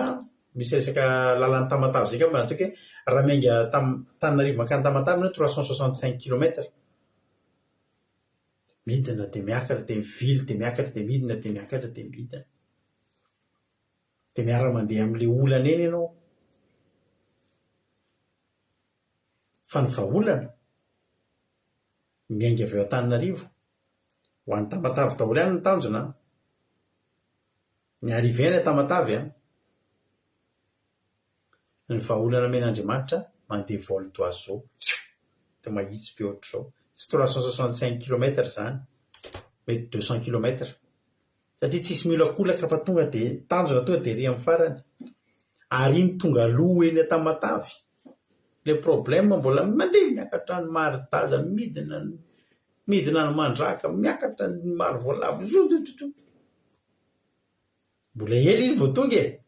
misy resaka lalan'i Tamatave izay angamba ataoko hoe, raha miainga Tam- Antananarivo mankany Tamatave ianao trois cent soixante cinq kilomètre. Midina dia miakatra dia mivily dia miakatra dia midina dia miakatra dia midina. Dia miara-mandeha amin'ilay olana eny ianao. Fa ny vahaolana, miainga avy eo Antananarivo, ho any Tamatave daholo ihany ny tanjona an! Ny arrivée any Tamatave an! Ny vahaolana omen'Andriamanitra mandeha vol d'oiseau, fioo, dia mahitsy be ohatr'izao. Tsy 365 kilomètres izany, mety 200 kilomètres. Satria tsisy miolakolaka fa tonga dia tanjona tonga dia ery amin'ny farany. Ary iny tonga aloha eny Tamatave. Le problème mbola mandeha miakatra any Maridaza, midina any midina any Mandraka, miakatra any Marovoalavo, zozozozo. Mbola ela iny vao tonga e!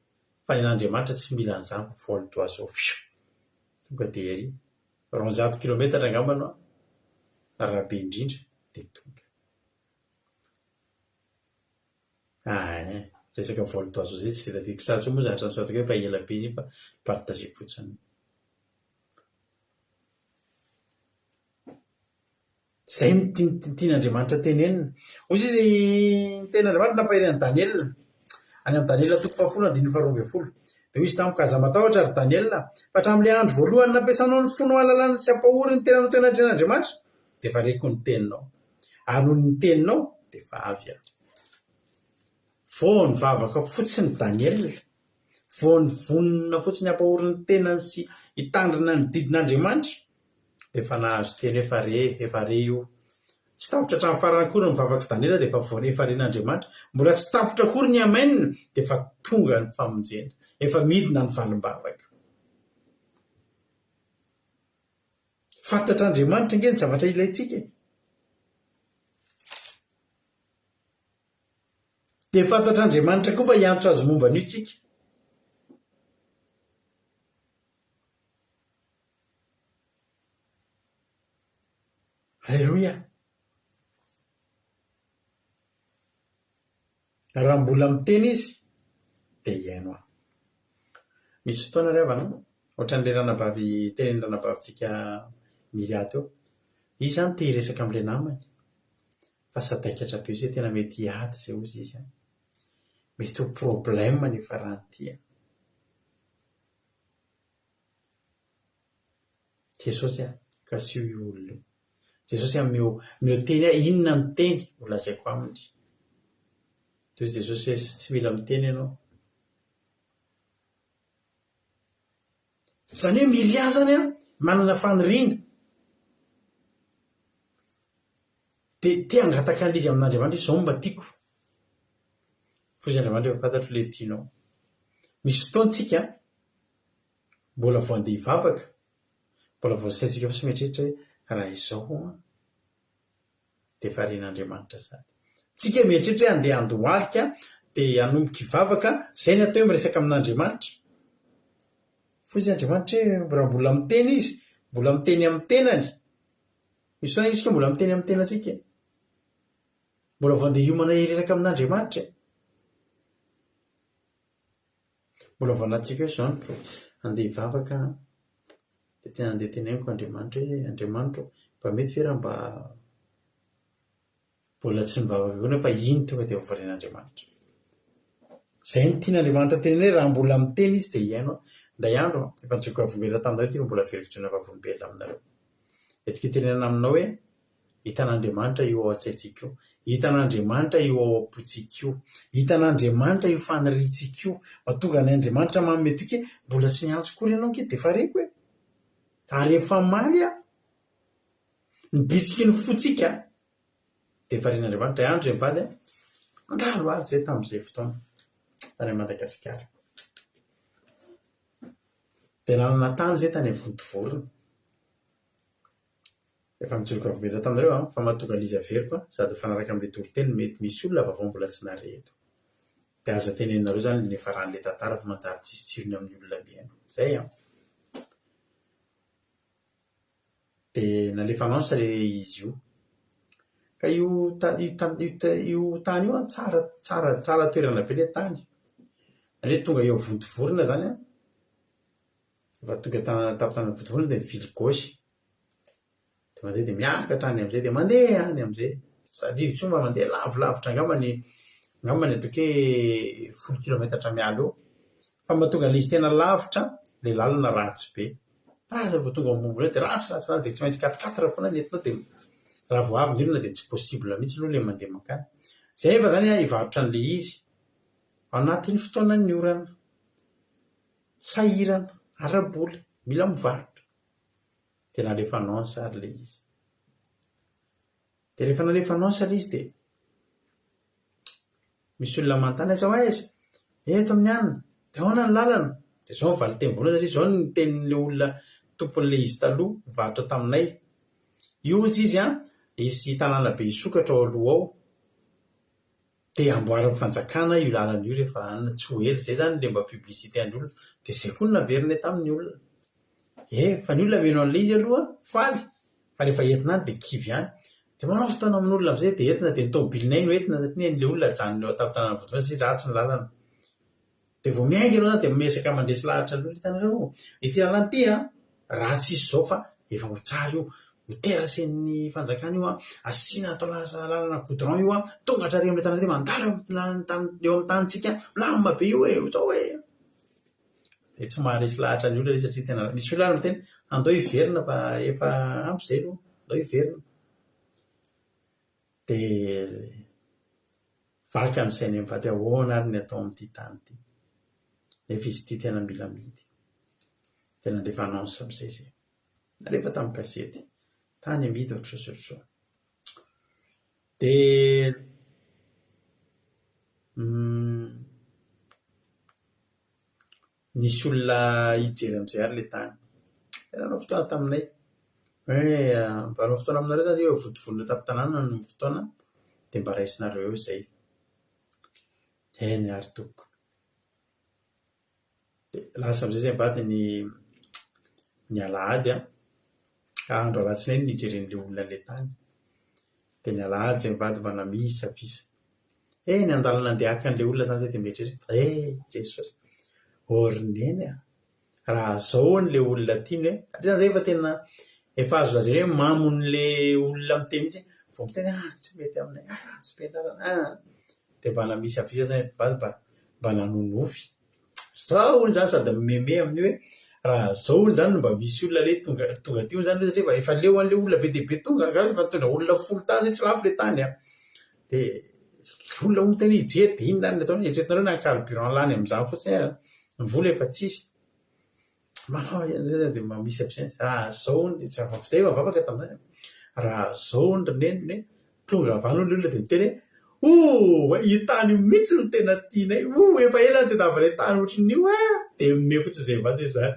Fa ny an'Andriamanitra tsy mila an'izany fa vol d'oiseau fioo! Tonga dia ery. 200 kilometatra angamba no raha be indrindra dia tonga. Ah eh! Resaka vol d'oiseau izay tsy dia tadidiko tsara intsony moa zavatra nosoratako eo fa ela be izy iny fa partager-ko fotsiny. Izay no tian'Andriamanitra tenenina. Hoy izy, ny tenin'Andriamanitra nampahery an'i Daniela. Any amin'i Daniela toko fahafolo andininy faharoa ambin'ny folo. Dia hoy izy tamiko, Aza matahotra, ry Daniela, fa hatramin'ilay andro voalohany nampiasanao ny fonao hahalalana sy hampahory ny tenanao teo anatrehan'Andriamanitra, dia efa reko ny teninao. Ary noho ny teninao, dia efa avy aho. Vao nivavaka fotsiny Daniela, vao nivonona fotsiny hampahory ny tenany sy hitandrina ny didin'Andriamanitra, dia efa nahazo teny efa re, efa re io. Tsy tapitra hatramin'ny farany akory ny vavak'i Daniela dia efa voa efa ren'Andriamanitra. Mbola tsy tapitra akory ny amen dia efa tonga ny famonjena. Efa midina ny valim-bavaka. Fantatr'Andriamanitra ange ny zavatra ilaintsika e. Dia fantatr'Andriamanitra koa fa hiantso azy momba an'io tsika. Aleloia! Raha mbola miteny izy dia hihaino ahy. Misy fotoana ry havana, ohatran'ilay ranabavy tenenin'ny ranabavintsika Miria teo. Izy izany te hiresaka amin'ilay namany. Fa sadaikatra be izay tena mety hiady izay hozy izy an. Mety ho problème ny hiafaran'ity an. Jesosy a, kasiho io olona io. Jesosy a, omeo, omeo teny aho, inona ny teny ho lazaiko aminy? Dia hoy Jesosy hoe, tsy mila miteny ianao. Izany hoe Miria izany an, manana faniriana. Dia te hangataka an'izy amin'Andriamanitra izy, izao no mba tiako. Fa hoy Andriamanitra, efa fantatro ilay tianao. Misy fotoana tsika mbola vao handeha hivavaka, mbola vao saintsika fotsiny mieritreritra hoe raha izao an, dia efa ren'Andriamanitra sady. Tsika mieritreritra hoe handeha handohalika dia hanomboka hivavaka, izay ny atao hoe miresaka amin'Andriamanitra. Fa hoy Andriamanitra hoe raha mbola miteny izy, mbola miteny amin'ny tenany, misy fotoana isika mbola miteny amin'ny tenantsika e. Mbola vao handeha hiomana hiresaka amin'Andriamanitra e. Mbola vao anatintsika hoe izao ny pro, handeha hivavaka aho, dia tena handeha teneniko Andriamanitra hoe Andriamanitra ô, mba mety ve raha mba mbola tsy mivavaka akory aho fa iny tonga dia voavarin'Andriamanitra. Izay no tian'Andriamanitra tenenina hoe raha mbola miteny izy dia hihaino aho. Indray andro aho, efa nijoro vavolombelona taminareo ity fa mbola averiko hijoroana vavolombelona aminareo. Entiko hitenenana aminao hoe Hitan'Andriamanitra io ao an-tsaintsika io. Hitan'Andriamanitra io ao am-pontsika io. Hitan'Andriamanitra io faniriantsika io. Mahatonga an' Andriamanitra manome toky hoe, mbola tsy niantso akory ianao ange dia efa reko e. Ary efa hamaly aho. Ny bitsiky ny fontsika dia efa ren'Andriamanitra. Indray andro izay mivady an, nandalo ady izay tamin'izay fotoana, tany Madagasikara. Dia nanana tany izay tany Vontovorona. Efa nijoro vavolombelona taminareo aho fa mahatonga an'izy averiko a, sady mifanaraka amin'ilay toriteny mety misy olona vaovao mbola tsy nahare eto. Dia aza teneninareo izany ny niafaran'ilay tantara fa manjary tsisy tsirony amin'ny olona mihaino. Izay an! Dia nalefa annonce ilay izy io. Ka io ta- io ta- io ta- io tany io an tsara tsara tsara toerana be ilay tany. Izany hoe tonga eo Vontovorona izany an, Rehefa tonga tampon-tanàna Vontovorona dia mivily gauche. Dia mandeha dia miakatra any amin'izay dia mandeha any amin'izay. Tsy tadidiko intsony fa mandeha lavilavitra angambany, angambany ataoko hoe folo kilometatra miala eo. Fa mahatonga an'ilay izy tena lavitra, ilay lalana ratsy be. Raha vao tonga ambonimbony eo dia ratsy ratsy ratsy dia tsy maintsy quatre quatre foana ny entinao dia raha vao avy ny olona dia tsy possible mihitsy aloha ilay mandeha mankany. Izay nefa izany an, hivarotra an'ilay izy ao anatin'ny fotoanan'ny orana. Sahirana, ara-bola, mila mivarotra. Dia nalefa annonce ary ilay izy. Dia rehefa nalefa annonce ilay izy dia misy olona manontany aiza ho aiza? Eto amin'ny anona. Dia ahoana ny lalana? Dia izao ny valin-teny voalohany satria izao ny tenin'ilay olona tompon'ilay izy taloha nivarotra taminay. Io hozy izy an, hisy tanàna be hisokatra ao aloha ao. Dia amboarin'ny fanjakana io lalana io rehefa any tsy ho ela. Izay izany ilay mba publicité an'ny olona. Dia izay koa no naverinay tamin'ny olona. E, fa ny olona mino an'ilay izy aloha faly, fa rehefa entina any dia kivy ihany. Dia manao fotoana amin'olona amin'izay dia entina dia ny tomobilinay no entina satria ny an'ilay olona ajanona eo an-tampon-tanàna Vontovorona satria ratsy ny lalana. Dia vao miainga ianao izany dia miezaka mandresy lahatra ny olona, hitanareo, ity lalana ity an, ratsy izy izao fa efa ho tsara io, ho terrassen'ny fanjakana io an, asiana atao lasa lalana goudron io an, tonga hatrary amin'ilay tanàna ity, mandalo eo amin'ny tany eo amin'ny tanintsika, milamina be io e, izao e. Dia tsy maharesy lahatra ny olona ilay izy satria tena, misy olona ary miteny andao hiverina fa efa ampy izay aloha, andao hiverina. Dia vaka ny sainay mivady ahoana ary ny atao amin'ity tany ity. Nefa izy ity tena mila amidy. Dia nandefa annonce amin'izay izy. Nalefa tamin'ny gazety. Tany amidy ohatr'izao sy ohatr'izao. Dia Nisy olona hijery amin'izay ary ilay tany. Dia nanao fotoana taminay. Hoe mba hanao fotoana aminareo izany eo Vontovorona tampon-tanàna no fotoana dia mba raisinareo eo izay. Eny ary tompoko. Dia lasa amin'izay izahay mivady ny ny alahady an, ka andro alatsinainy no nijeren'ilay olona an'ilay tany. Dia ny alahady izahay mivady mba namisavisa. Eny an-dalana andeha haka an'ilay olona izany izahay dia mieritreritra, eh Jesosy, ô ry Neny a! Raha izao hono ilay olona tiany e! Satria izany izay efa tena efa azo lazaina hoe mamon'ilay olona miteny mihitsy hoe. Vao miteny ah tsy mety aminay, ah ratsy be ny lalana, ah. Dia mba misy avy zany mpivady mba mba nanonofy. Zao hono zany sady mimeme amin'io hoe raha zao hono zany no mba misy olona le tonga tonga aty hono zany satria efa efa leo an'le olona be dia be tonga angamba efa nitondra olona folo tany zay tsy lafo le tany an. Dia olona hono tena hijery dia inona ary ny ataony, eritreretinareo na carburant lany amin'izany fotsiny ary ny vola efa tsisy. Manao izay dia mba misy ampiasaina. Raha zao hono dia tsy afa-po izay efa vavaka tamin'izany e. Raha zao hono ry neny hoe tonga avy any hono ny olona dia miteny hoe oh! io tany io mihitsy no tena tianay, oh! efa ela nitadiavanay tany ohatran'io ah! Dia mihomehy fotsiny izay mivady hoe izany.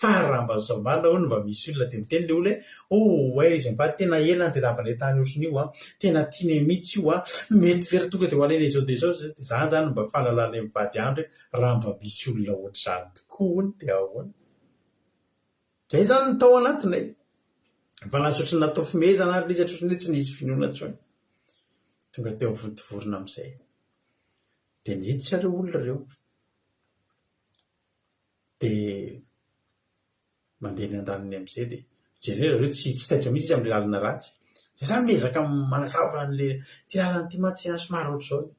Fa raha mba zao marina hono mba misy olona dia miteny ilay olona hoe oh! hay izy mivady tena ela nitadiavanay tany ohatran'io an, tena tianay mihitsy io an, mety ve raha tonga dia ho alainay izao dia izao? Dia izany izany no mba fahalalanay mivady andry hoe raha mba misy olona ohatr'izany tokoa hono dia ahoana? Izay izany no tao anatinay. Efa lasa ohatran'ny natao fihomehezana ary ilay izy ohatran'ny hoe tsy nisy finoana intsony. Tonga teo Vontovorona amin'izay. Dia niditra ireo olona ireo. Dia mandeha ny andaniny amin'izay dia jereo zareo tsy tsy taitra mihitsy izy amin'ilay lalana ratsy. Dia za miezaka manazava an'ilay ity lalana ity mantsy an somary ohatr'izao.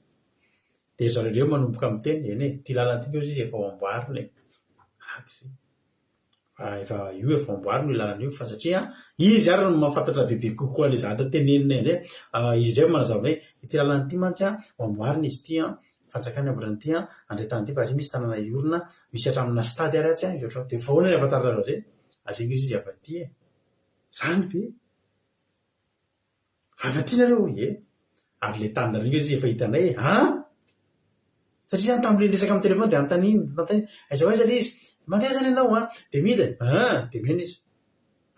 Dia ry zareo indray manomboka miteny, eny e, ity lalana ity hozy izy efa ho amboarina e. Gaga izay. Fa efa io efa amboarina io lalana io fa satria izy ary no mahafantatra bebe kokoa an'ilay zavatra tenenina indray. Izy indray manazava hoe ity lalana ity mantsy an, ho amboarina izy ity an, fanjakana hamboatra an'ity an, handray tany ity fa ary misy tanàna hiorina, misy hatramina stade ary atsy an, izao ohatr'izao. Dia efa ahoana ny ahafantaranareo an'izay? Aza io izy avy aty e. Izany ve? Avy aty nareo? Ie. Ary ilay taninareo ange izy efa hitanay e. An! Satria izany tamin'ilay niresaka amin'ny téléphone dia anontaniany, anontaniany, aiza ho aiza ilay izy? Mandeha izany ianao an! Dia midina, an! Dia mino izy.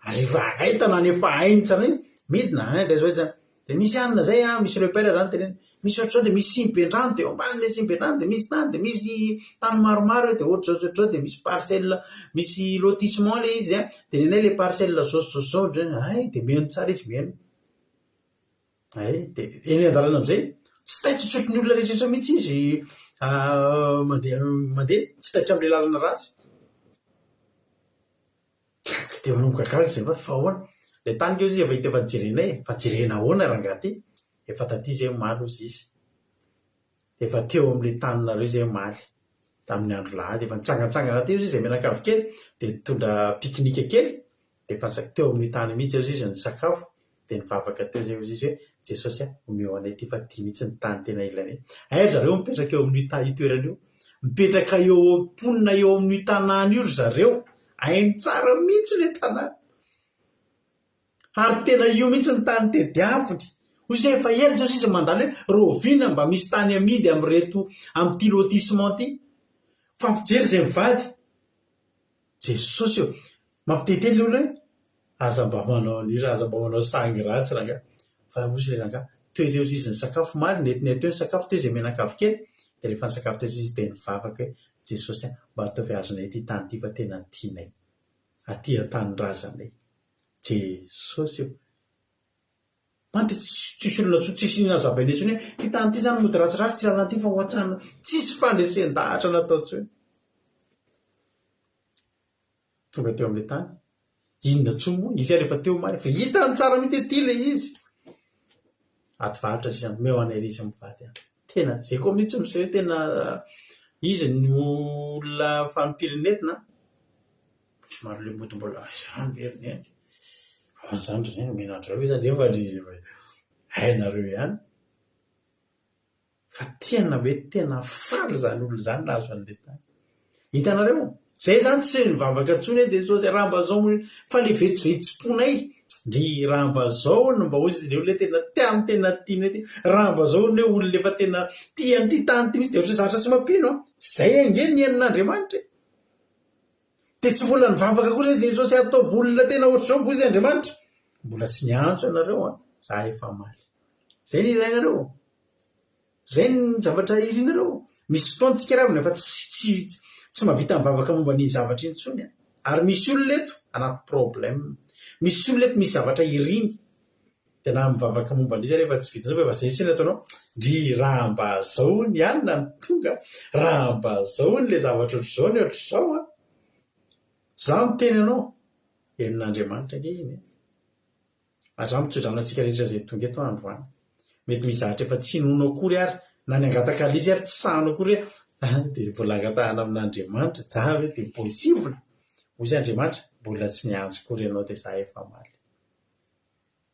Ary efa hay tanàna efa hainy tsara iny, midina, an! Dia aiza ho aiza? Dia misy anona izay an, misy repère izany teneniny. Misy ohatr'izao dia misy siniben-drano dia eo ambanin'ilay siniben-drano dia misy tany dia misy tany maromaro eo dia ohatr'izao sy ohatr'izao dia misy parcelle, misy lotissement ilay izy an, dia nenay ilay parcelle zao sy zao sy zao ohatr'izany, hay dia mino tsara izy mino. Hay, dia eny an-dalana amin'izay, tsy taitra ohatry ny olona rehetra mihitsy izy mandeha mandeha, tsy taitra amin'ilay lalana ratsy. Gaga dia manomboka gaga izy fa fa ahoana? Ilay tany ange hozy efa hita efa nojerenay e! Fa jerena ahoana rangahy ty? Efa taty izay omaly hozy izy. Efa teo amin'ilay taninareo izay omaly. Tamin'ny andro lahady. Efa nitsangantsangana teo hozy izy mianakavy kely dia nitondra pique-nique kely dia efa teo amin'io tany io mihitsy hozy izy nisakafo dia nivavaka teo izay hozy izy hoe Jesosy a, omeo anay ity fa ity mihitsy ny tany tena ilainay. Hay ry zareo mipetraka eo amin'io ta- io toerana io. Mipetraka eo mponina eo amin'io tanàna io ry zareo. Hainy tsara mihitsy ilay tanàna. Ary tena io mihitsy ny tany tediaviny. Hoy izy hoe efa ela izao sisa mandalo hoe rahoviana mba misy tany amidy amin'ireto amin'ity lotissement ity. Fampijery izay mivady. Jesosy ô! Mampitehiteny ilay olona hoe aza mba manao an'io ra, aza mba manao sangy ratsy rangahy. Fa hozy ilay rangahy, teo izay hozy izy nisakafo omaly, nentinay teo ny sakafo, teo izay mianakavy kely, dia rehefa nisakafo teo izy dia nivavaka hoe Jesosy a, mba ataovy azonay ity tany ity fa tena tianay. Aty an-tanindrazanay. Jesosy ô! Mantsy tsisy olona intsony, tsisy nazavaina intsony hoe ity tany ity izany mody ratsiratsy, ity lalana ity fa ho an-trano. Tsisy fandresen-dahatra natao intsony. Tonga teo amin'ilay tany. Inona intsony moa? Izy ary efa teo omaly, efa hitany tsara mihitsy hoe ity ilay izy. Ady varotra sisa, omeo anay re izy mivady an. Tena, izay koa mihitsy miseho hoe tena izy no olona fanim-pirenetna. Somary ilay mody mbola izany ve ry neny? Ahoana izany ry neny? Omena an-dry zareo ve izany nefa ry hainareo ihany. Fa tena hoe tena faly izany olona izany nahazo an'ilay tany. Hitanareo? Izay izany tsy nivavaka intsony hoe Jesosy raha mba izao moa fa ilay vetsovetsom-ponay, ndry raha mba izao no mba hoy izy ilay olona tena tany tena tianay ity, raha mba izao ny hoe olona efa tena tia an'ity tany ity mihitsy dia ohatran'ny zavatra tsy mampino an! Izay ange ny henon'Andriamanitra e! Dia tsy mbola nivavaka akory hoe Jesosy ataovy olona tena ohatr'izao ve hozy Andriamanitra? Mbola tsy niantso ianareo an! Za efa hamaly. Zay ny ilainareo? Zay ny zavatra irinareo? Misy fotoana tsika ry havana efa tsy tsy tsy mahavita mivavaka momba an'iny zavatra iny intsony an! Ary misy olona eto anaty problème. Misy olona eto misy zavatra iriny. Dia na mivavaka momba an'iza rehefa tsy vita zao fa efa zay sisa ny ataonao, ndry raha mba zao hono ihany na ny tonga, raha mba zao hono le zavatra ohatr'izao ny ohatr'izao an! Za miteny anao, henon'Andriamanitra ange iny e! Hatramin'ny mitsodrano antsika rehetra izay tonga eto androany. Mety misy zavatra efa tsy inoanao akory ary na ny hangataka an'ilay izy ary tsy sahinao akory hoe ah dia mbola angatahana amin'Andriamanitra, za ve dia possible? Hoy izy Andriamanitra, mbola tsy niantso akory ianao dia za efa hamaly.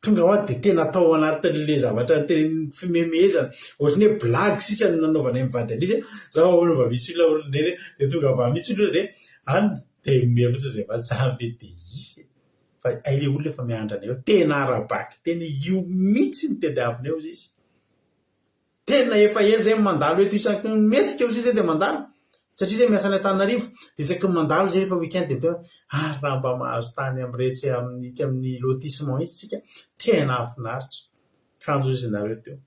Tonga hoa dia tena atao ao anatin'ilay zavatra tena fimemehezana, ohatran'ny hoe blague sisa no nanaovanay mivady an'izy hoe za hono mba misy olona hono dia tonga mba mihitsy olona dia any dia mihomehy fotsiny izay mivady, za ve dia hisy e! Fa hay le olona efa miandry anay eo, tena ara-bakiteny io mihitsy no tediavinay hozy izy. Tena efa ela zay mandalo eto isaky ny mihetsika hozy izy dia mandalo, satria zay miasa any Antananarivo, dia isaky ny mandalo zay rehefa week-end dia miteny hoe ah raha mba mahazo tany amin'iretsy amin'itsy amin'ny lotissement itsy tsika, tena hahafinaritra. Kanjo hozy nareo teo.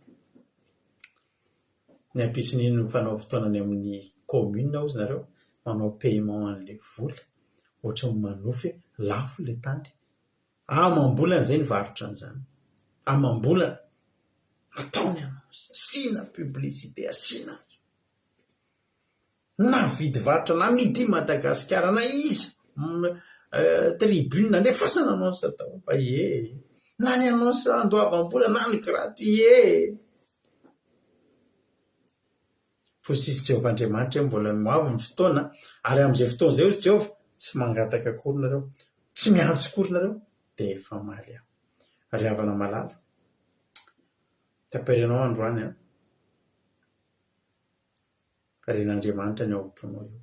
Ny ampitson'iny mifanao fotoana any amin'ny commune hozy nareo, manao paiement an'ilay vola, ohatran'ny manofy hoe lafo ilay tany. Amam-bolana izay nivarotra an'izany. Amam-bolana. Atao ny annonce, asiana publicité, asiana. Na vidy varotra, na midi Madagasikara, na iza, tribune, andefasana annonce daholo fa ie. Na ny annonce andoavam-bola na ny gratuit, ie. Fosisy Jehovah Andriamanitra hoe mbola ho avy ny fotoana, ary amin'izay fotoana izay, hoy Jehovah, tsy mangataka akory nareo, tsy miantso akory nareo, dia efa hamaly aho. Ry havana malala, taperenao androany an! Ren'Andriamanitra ny ao am-ponao io.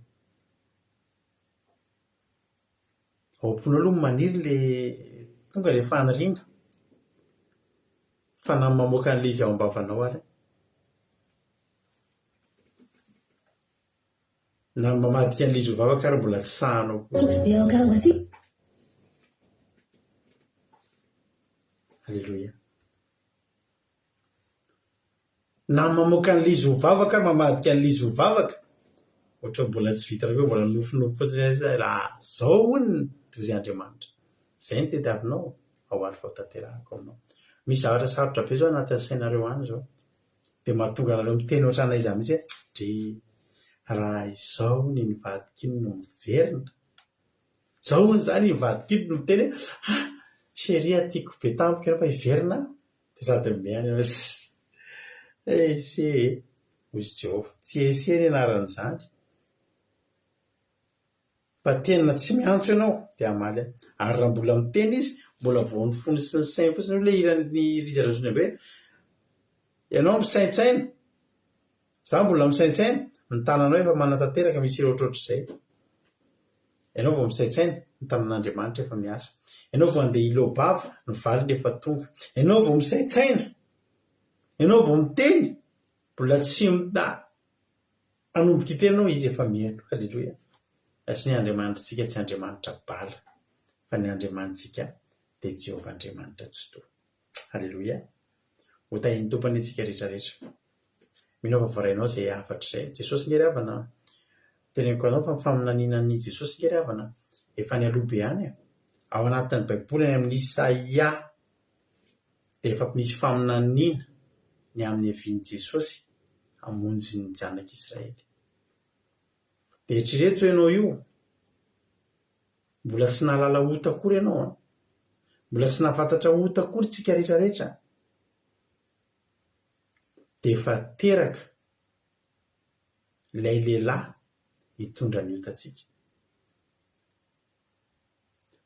Ao am-ponao aloha maniry ilay, tonga ilay faniriana, fa na ny mamoaka an'ilay izy ao am-bavanao ary. Na ny mamadika an'ilay izy ho vavaka ary mbola tsy sahanao koa. Aleloia. Na ny mamoaka an'ilay izy ho vavaka ary mamadika an'ilay izy ho vavaka, ohatran'ny mbola tsy vita hoe mbola nofinofy fotsiny aza raha zao hono dia hoy Andriamanitra, izay no tediavinao, ao ary fa ho tanterahako aminao. Misy zavatra sarotra be izao anatin'ny sainareo any izao. Dia mahatonga anareo miteny ohatran'aiza mihitsy hoe drii, raha izao hono iny vadiko iny no miverina, izao hono izany iny vadiko iny no miteny hoe ah! Chérie a, tiako be tampoka ianao fa hiverina aho, dia sady mihaino ianao hoe ese e! Hoy izy Jehovah, tsy ese ny anaran'izany, fa tena tsy miantso ianao, dia hamaly aho. Ary raha mbola miteny izy, mbola vao ny fony sy ny sainy fotsiny, hoy ilay hiran'i Rija Rajaonaibe hoe, ianao misaintsaina, izaho mbola misaintsaina, ny tananao efa manatanteraka, misy hira ohatrohatr'izay. Ianao vao misaintsaina, ny tanan'Andriamanitra efa miasa. Ianao vao handeha hiloa-bava, ny valiny efa tonga. Ianao vao misaintsaina, ianao vao miteny, mbola tsy hanomboka hiteny ianao, Izy efa mihaino. Aleloia. Satria ny Andriamanitritsika tsy Andriamanitra bala, fa ny Andriamanitsika dia Jehovah Andriamanitra Tsitoha. Aleloia. Ho tahian'ny Tompo anie tsika rehetra rehetra. Mino aho fa voarainao izay hafatra izay. Jesosy nge ry havana, teneniko anao fa ny faminaniana an'i Jesosy nge ry havana efa any aloha be any e. Ao anatin'ny Baiboly any amin'ny Isaia dia efa misy faminaniana ny amin'ny havian'i Jesosy hamonjy ny zanak'Israely. Dia eritrereto ianao io, mbola tsy nahalala ota akory ianao an! Mbola tsy nahafantatra ota akory tsika rehetra rehetra. Dia efa teraka ilay lehilahy hitondra ny otantsika.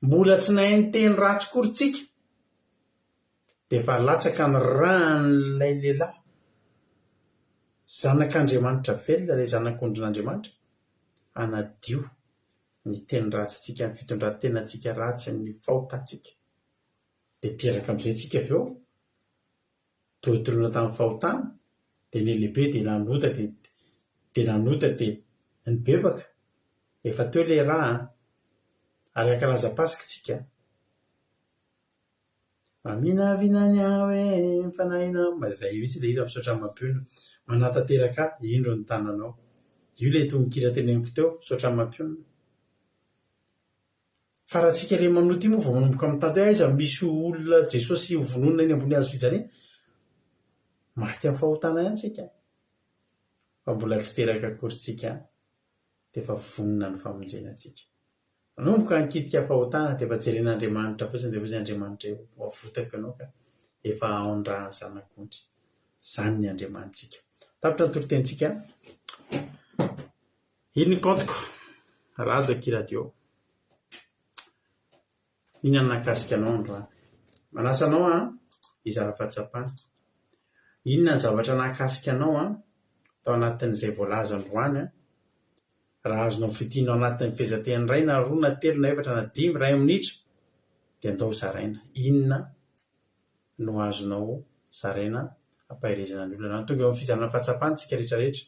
Mbola tsy nahay niteny ratsy akory tsika dia efa latsaka ny ràn'ilay lehilahy, Zanak'Andriamanitra velona, ilay Zanak'ondrin'Andriamanitra, hanadio ny teny ratsintsika, ny fitondran-tenantsika ratsy, ny fahotantsika. Dia teraka amin'izay tsika avy eo, Torotoroina tamin'ny fahotana, dia nihalehibe dia nanota dia dia nanota dia nibebaka. Efa teo ilay rà an! Ary hankalaza Paska isika. Maminavina ny ahy hoe ny fanahinao. Izay mihitsy ilay hira misaotra mampionona. Manatanteraka ahy, indro ny tananao. Io ilay tononkira teneniko teo, misaotra mampionona. Fa raha tsika le manota io moa vao manomboka mitady hoe aiza misy olona Jesosy ho vonoina eny ambony hazo fijaliana? Maty amin'ny fahotana ihany tsika. Fa mbola tsy teraka akory tsika dia efa vonona ny famonjena antsika. Manomboka nikitika fahotana dia efa jeren'Andriamanitra fotsiny dia hoy izy Andriamanitra eo voavotako ianao ka efa ao ny ràn'ny zanak'ondry. Izany ny Andriamanitsika. Tapitra ny toritenintsika. Iny ny kaontiko. Rado akia radio. Inona no nahakasika anao androany? Manasa anao aho hizara fahatsapana. Inona ny zavatra nahakasika anao tao anatin'izay voalaza androany? Raha azonao fintinina ao anatin'ny fehezanteny iray na roa na telo na efatra na dimy, iray minitra dia andao hozaraina. Inona no azonao zaraina hampaherezana ny olona? Tonga eo amin'ny fizarana fahatsapana isika rehetra rehetra.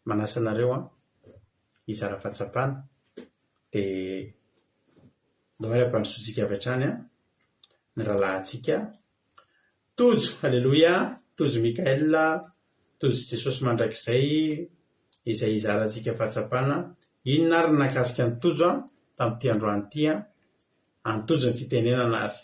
Manasa anareo aho hizara fahatsapana dia ndao ary ampandrosoantsika avy hatrany ny rahalahintsika Tojo, Aleloia, Tojo Mickaël, Tojo Jesosy Mandrakizay izay hizarantsika fahatsapana. Inona ary no nahakasika an'i Tojo tamin'ity androany ity? An'i Tojo ny fitenenana ary.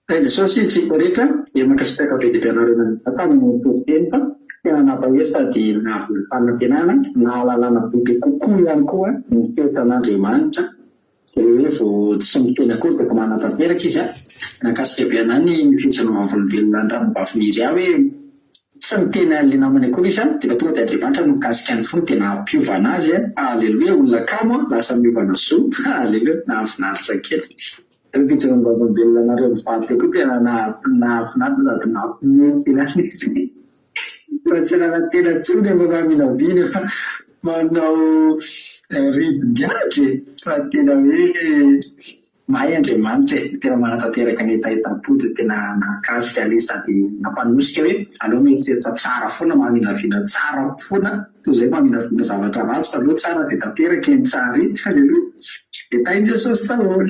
Hay Jesosy isika rehetra dia mankasitraka be dia be anareo nandefa tamin'ny toriteny fa tena nampahery sady nahavelom-panantenana nahalalana bebe kokoa ihany koa ny toetran'Andriamanitra ilay hoe vao tsy miteny akory dia efa manatanteraka izy an! Nahakasika be anah ny fijoroana vavolombelona ny ranabavy Miria hoe tsy niteny an'ilay namany akory izy an dia efa tonga dia Andriamanitra no nikasika ny fony dia nampiova an'azy an! Aleloia olona kamo an! lasa miova nazoa aleloia nahafinaritra kely. Ireo fijoroam-bavolombelona anareo mivady teo koa tena nahafinaritra sady nampiomehy kely ahy izy. Efa tsy nanantena intsony efa maminavina efa manao ribin-gadra e! Fa tena hoe mahay Andriamanitra e! Tena manatanteraka ny hetahetam-po dia tena nahakasika ilay izy sady nampanosika hoe aleo mieritreritra tsara foana, maminavina tsara foana toy izay maminavina zavatra ratsy fa aleo tsara dia tanteraka iny tsara iny. Aleloia! Dia tahin'i Jesosy daholo.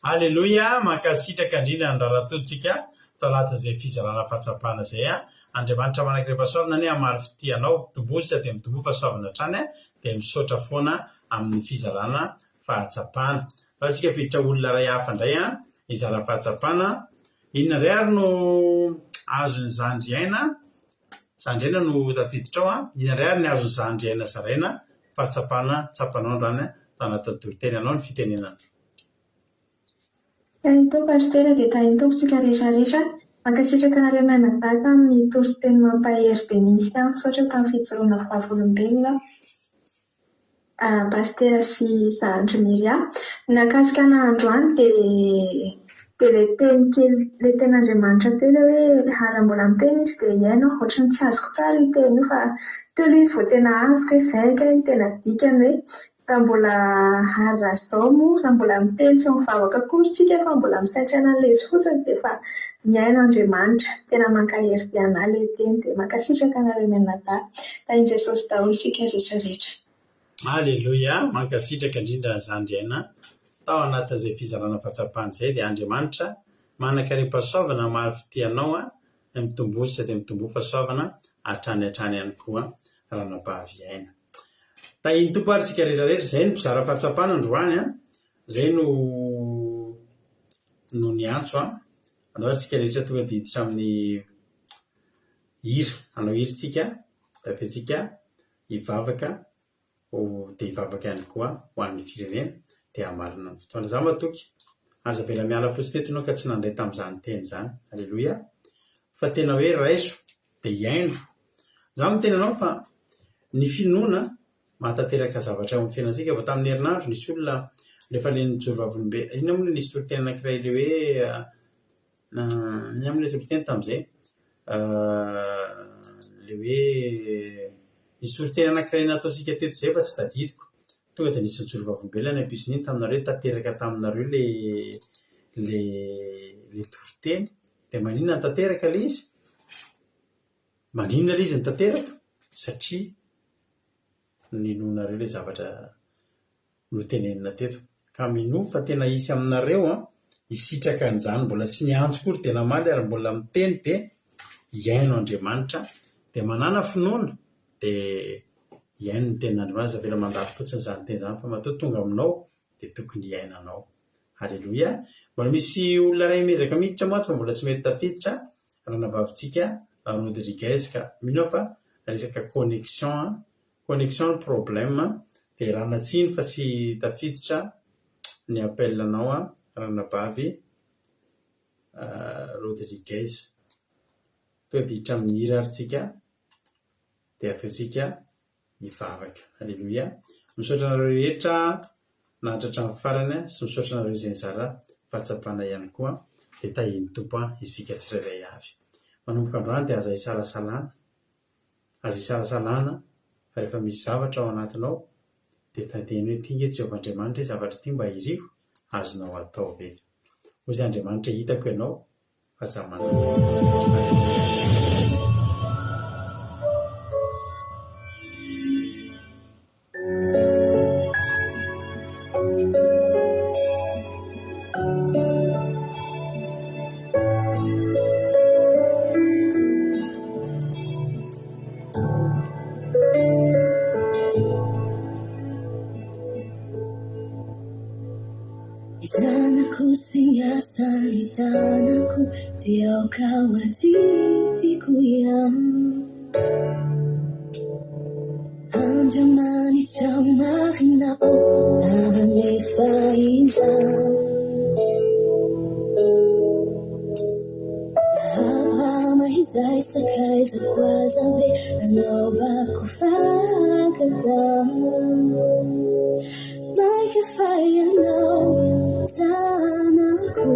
Aleloia, mankasitraka indrindra ny rahalahy-totsika tao anatin'izay fizarana fahatsapana izay a! Andriamanitra manankiray-pahasoavana anie hamaly fitia anao, mitomboa dia mitomboa fahasoavana hatrany a! dia misaotra foana amin'ny fizarana fahatsapana. Aleo isika hampiditra olona iray hafa indray a, hizara fahatsapana. Inona indray ary no azon'i Zandry Aina Zandry Aina no tafiditra ao a! Inona indray ary ny azon'i Zandry Aina zaraina fahatsapana tsapanao androany tao anatin'ny toriteny anao ny fitenenana. Tahin'ny Tompo Pasitera dia tahin'ny Tompo tsika rehetra rehetra. Mankasitraka anareo mianadahy tamin'ny toriteny mampahery be mihitsy an. Misaotra tamin'ny fijoroana vavolombelona Pasitera sy Zandry Myria. Ny nahakasika anah androany dia dia ilay teny kely ilay tenin'Andriamanitra teo ilay hoe raha mbola miteny izy dia hihaino aho. Ohatran'ny tsy azoko tsara io teny io fa teo ilay izy vao tena azoko hoe izay kay no tena dikany hoe Raha mbola ary raha izao moa, raha mbola miteny sy mivavaka akory tsika fa mbola misaintsaina an'ilay izy fotsiny dia efa mihaino Andriamanitra. Tena mankahery be anah ilay teny dia mankasitraka anareo mianadahy. Tahin'i Jesosy daholo tsika rehetra rehetra. Aleloia! Mankasitraka indrindra Zandry Aina tao anatin'izay fizarana fahatsapana izay dia Andriamanitra manankarem-pahasoavana hamaly fitia anao mitomboa sisa dia mitomboa fahasoavana hatrany hatrany ihany koa ranabavy Aina. Tahin'ny Tompo ary tsika rehetra rehetra. Izay no mpizara fahatsapana androany an. Izay no no niantso an. Andao ary tsika rehetra tonga dia hiditra amin'ny hira. Hanao hira tsika, dia avy eo tsika hivavaka ho dia hivavaka ihany koa ho an'ny firenena dia hamarina ny fotoana. Izaho matoky, aza avela miala fotsiny eto ianao ka tsy nandray tamin'izany teny izany. Aleloia. Fa tena hoe raiso dia hiaino. Izaho miteny anao fa ny finoana mahatanteraka zavatra eo amin'ny fiainantsika. Vao tamin'ny herinandro nisy olona rehefa ilay nijoro vavolombelona, inona moa ilay nisy toriteny anankiray ilay hoe inona moa ilay toriteny tamin'izay? Ilay hoe nisy toriteny anankiray nataontsika teto izay fa tsy tadidiko. Tonga dia nisy nijoro vavolombelona ny ampitson'iny taminareo hoe tanteraka taminareo ilay ilay ilay toriteny. Dia maninona no tanteraka ilay izy? Maninona ilay izy no tanteraka? Satria ninoanareo ilay zavatra notenenina teto. Ka minoa fa tena hisy aminareo an, hisitraka an'izany mbola tsy niantso akory dia namaly ary mbola miteny dia hihaino Andriamanitra. Dia manàna finoana dia hihaino ny tenin'Andriamanitra. Aza avela mandalo fotsiny izany teny izany fa matoa tonga aminao dia tokony hiainanao. Aleloia! Mbola misy olona iray miezaka miditra moa ato fa mbola tsy mety tafiditra, ranabavintsika Rodriguez ka mino aho fa resaka connexion, connexion no problème. Dia ialana tsiny fa tsy tafiditra ny appel-nao ranabavy Rodriguez. Tonga dia hiditra amin'ny hira ary tsika dia avy eo tsika hivavaka. Aleloia. Misaotra anareo rehetra naharitra hatramin'ny farany sy misaotra anareo izay nizara fahatsapana ihany koa. Dia tahian'ny Tompo isika tsirairay avy. Manomboka androany dia aza isalasalana, aza isalasalana fa rehefa misy zavatra ao anatinao dia tanteno hoe ity nge Jehovah Andriamanitra e, zavatra ity mba iriko, azonao atao ve? Hoy izy Andriamanitra hitako ianao fa za manana. Aleloia. Ny zanako sy ny asan'ny tanako dia aoka ho adidiko ihany. Andriamanitra marina ô, nanefa izany. Abrahama izay sakaizako aza ve nanaovako fahagagana. Mainka fa ianao zanako.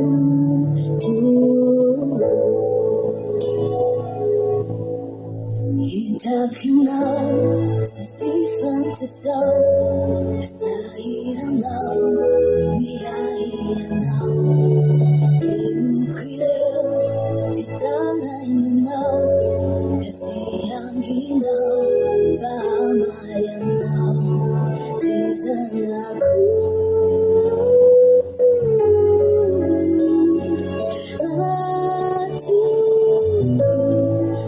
Hitako ianao sy tsy fantatrao, sahiranao miahy ianao. Henoko ireo fitarainanao, ka tsy hanginao fa hamaly anao ry zanako.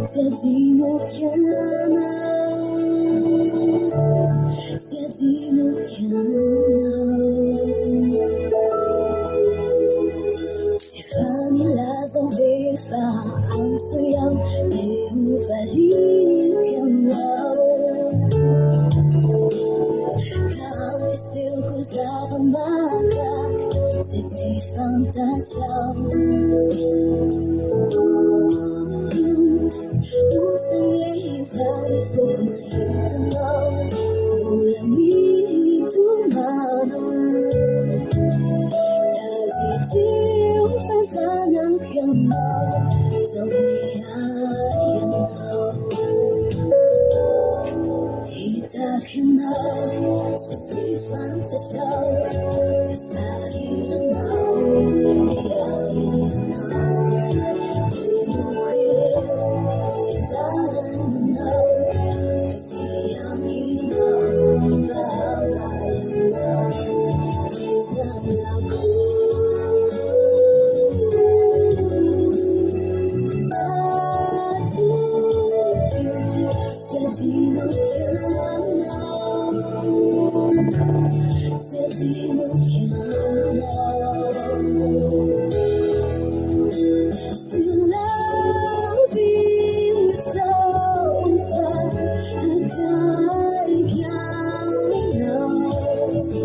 Tsy adinoko ianao, tsy adinoko ianao. Tsy efa nilaza hoe fa antsoy aho dia ho valiako ianao. Ka ampisehoko zava-mahagaga izay tsy fantatrao. Ontsa anie izany foko mahita anao mbola mitomany. Tadidio fa zanako ianao, izao miahy ianao. Hitako ianao sy tsy fantatrao fa sahiranao miahy ianao. Henoko ireo fitarainanao fa tsy hanginao fa hamaly anao ry zanako. Matoky tsy adinoko ianao, tsy adinoko ianao. Tsy lavitra fa akaiky anao. Tsy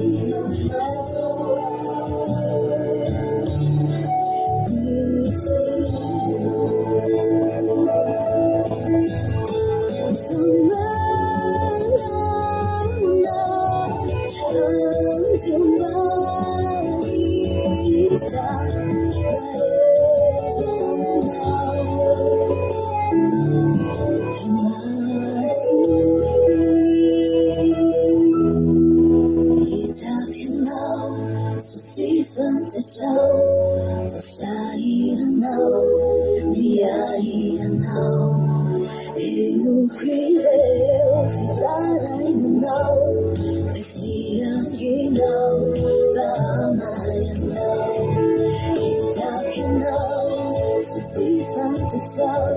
Hitako ianao sy tsy fantatrao fa sahiranao miahy ianao. Henoko ireo fitarainanao ka tsy hanginao fa hamaly anao. Hitako ianao sy tsy fantatrao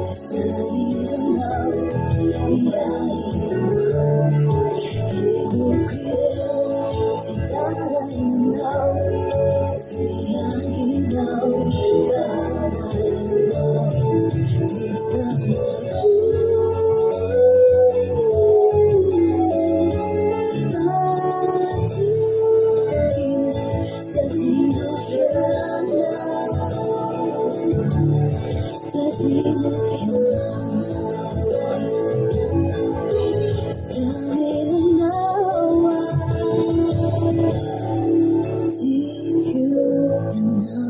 fa sahiranao miahy ianao. Henoko ireo fitarainanao ka tsy hanginao fa hamaly anao. Ry zanako. Tiako ianao. Tsy hamelanao aho. Tiako ianao.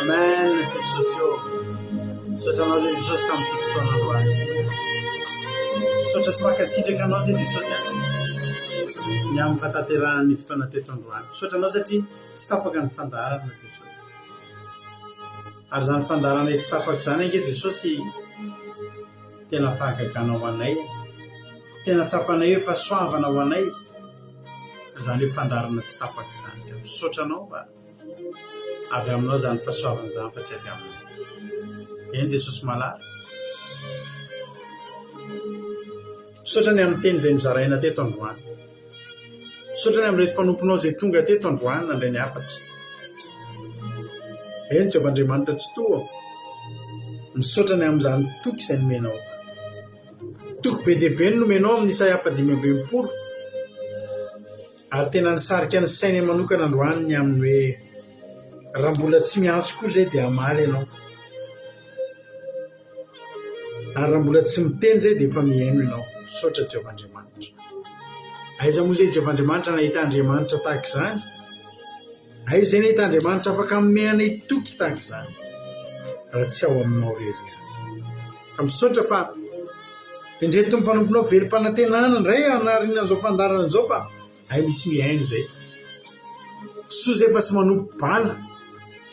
Amen Jesosy ô. Misaotra anao zay Jesosy tamin'ity fotoana androany ity. Misaotra sy mankasitraka anao zay Jesosy a. Ny amin'ny fahatanterahan'ny fotoana teto androany. Misaotra anao satria tsy tapaka ny fandaharana Jesosy. Ary izany fandaharana tsy tapaka izany ange Jesosy tena fahagagana ho anay. Tena tsapanay hoe fahasoavana ho anay izany hoe fandaharana tsy tapaka izany. Ka misaotra anao mba avy aminao izany fahasoavana izany fa tsy avy aminay. Eny Jesosy malala. Misaotra ny amin'ny teny izay nozaraina teto androany. Misaotra ny amin'ireto mpanomponao izay tonga teto androany nandray ny hafatra. Eny Jehovah Andriamanitra Tsitoha, misaotra ny amin'izany toky izay nomenao. Toky be dia be no nomenao amin'ny Isaia fahadimy ambin'ny folo, ary tena nisarika ny sainay manokana androany ny amin'ny hoe raha mbola tsy miantso koa izay dia hamaly ianao. Ary raha mbola tsy miteny izay dia efa mihaino ianao. Misaotra Jehovah Andriamanitra. Aiza moa izay Jehovah Andriamanitra nahita Andriamanitra tahaka izany? Aiza izay nahita Andriamanitra afaka hanome anay toky tahaka izany? Raha tsy ao aminao irery ihany. Ka misaotra fa indreto ny mpanomponao velom-panantenana indray hanarinan'izao fandaharana izao fa Hay misy mihaino izay. Soa izay fa tsy manompo bala.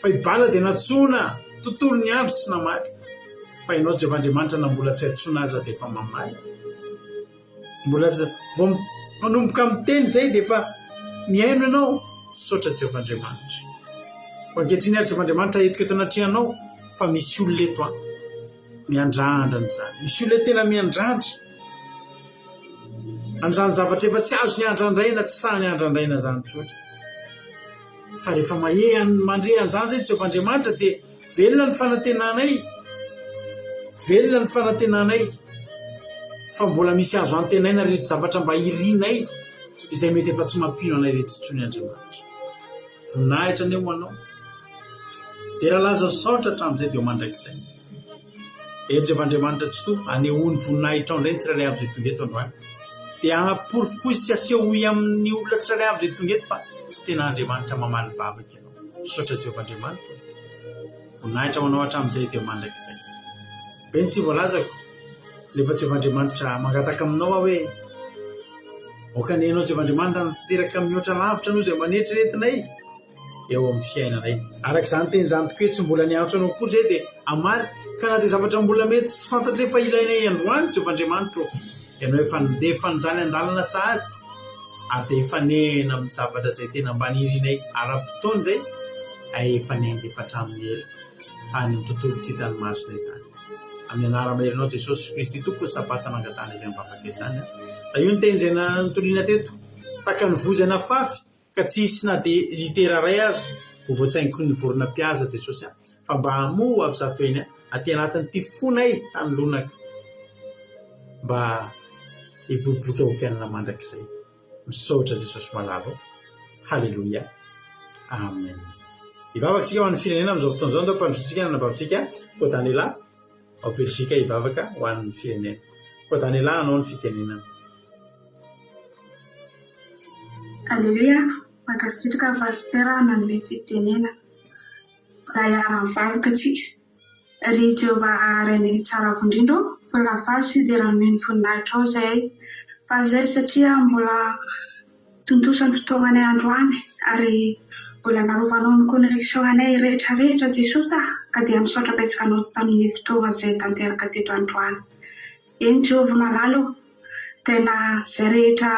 Fa i bala dia nantsoina tontolo ny andro tsy namaly. Fa ianao Jehovah Andriamanitra na mbola tsy antsoina aza dia efa mamaly. Mbola vao manomboka miteny izay dia efa mihaino ianao. Misaotra Jehovah Andriamanitra. Koa ankehitriny ary Jehovah Andriamanitra entiko eto anatrehanao fa misy olona eto an. Miandrandra an'izany. Misy olona tena miandrandra. Amin'izany zavatra efa tsy azony andrandraina, tsy sahiny andrandraina izany intsony. Fa rehefa mahe mandre an'izany izay Jehovah Andriamanitra dia velona ny fanantenanay. Velona ny fanantenanay fa mbola misy azo antenaina ireto zavatra mba irinay izay mety efa tsy mampino anay ireto intsony Andriamanitra. Voninahitra anie ho anao. Dera laza sy saotra hatramin'izay dia ho mandrakizay. Eny Jehovah Andriamanitra Tsitoha, anehoy ny voninahitrao indray ny tsirairay avy izay tonga eto androany. Dia porofoy sy asehoy amin'ny olona tsirairay avy izay tonga eto fa tena Andriamanitra mamaly vavaka ianao. Misaotra Jehovah Andriamanitra o. Voninahitra ho anao hatramin'izay dia mandrakizay. Be ny tsy voalazako, nefa Jehovah Andriamanitra mangataka aminao aho hoe, aoka anie ianao Jehovah Andriamanitra hanatanteraka mihoatra lavitra noho izay mba neritreretinay. eo amin'ny fiainanay. Araka izany teny izany tokoa hoe tsy mbola niantso anao akory izay dia hamaly, ka na dia zavatra mbola mety tsy fantatray fa ilainay androany, Jehovah Andriamanitro ô, Ianao efa nandefa an'izany an-dalana sahady, ary dia efa nena amin'ny zavatra izay tena mba nirinay ara-potoana izay, ay efa niandefa hatramin'ny ela tany amin'ny tontolo tsy hitan'ny masonay tany. Amin'ny anara-maherinao Jesosy Kristy Tompo ny Sabata nangatahana izany vavaka izany. Tahio ny teny izay notorina teto, tahaka ny voa izay nafafy, Ka tsy hisy na dia litera iray aza ho voatsaingoky ny vorona mpihaza Jesosy a! Fa mba hamoha avy zato eny aty anatin'ity fonay tany lonaka mba hiboiboika ho fiainana mandrakizay. Misaotra Jesosy malala o! Haleloia! Amen! Hivavaka isika ho an'ny firenena amin'izao fotoana izao, andao ampandrosoantsika ny anabavintsika Kodanela ao Belgique hivavaka ho an'ny firenena. Kodanela hanao ny fitenenana. Aleloia! Mankasitraka Pasitera nanome fitenena. Mbola hiara-mivavaka tsika. Ry Jehovah Rainay tsara avo indrindra ô, mbola faly sy dera hanome ny voninahitrao izahay. Faly izahay satria mbola tontosa ny fitaomanay androany ary mbola narovanao ny connexion anay rehetra rehetra Jesosy ah, ka dia misaotra betsaka anao tamin'ny fotoana izay tanteraka teto androany. Eny Jehovah malala ô, tena izay rehetra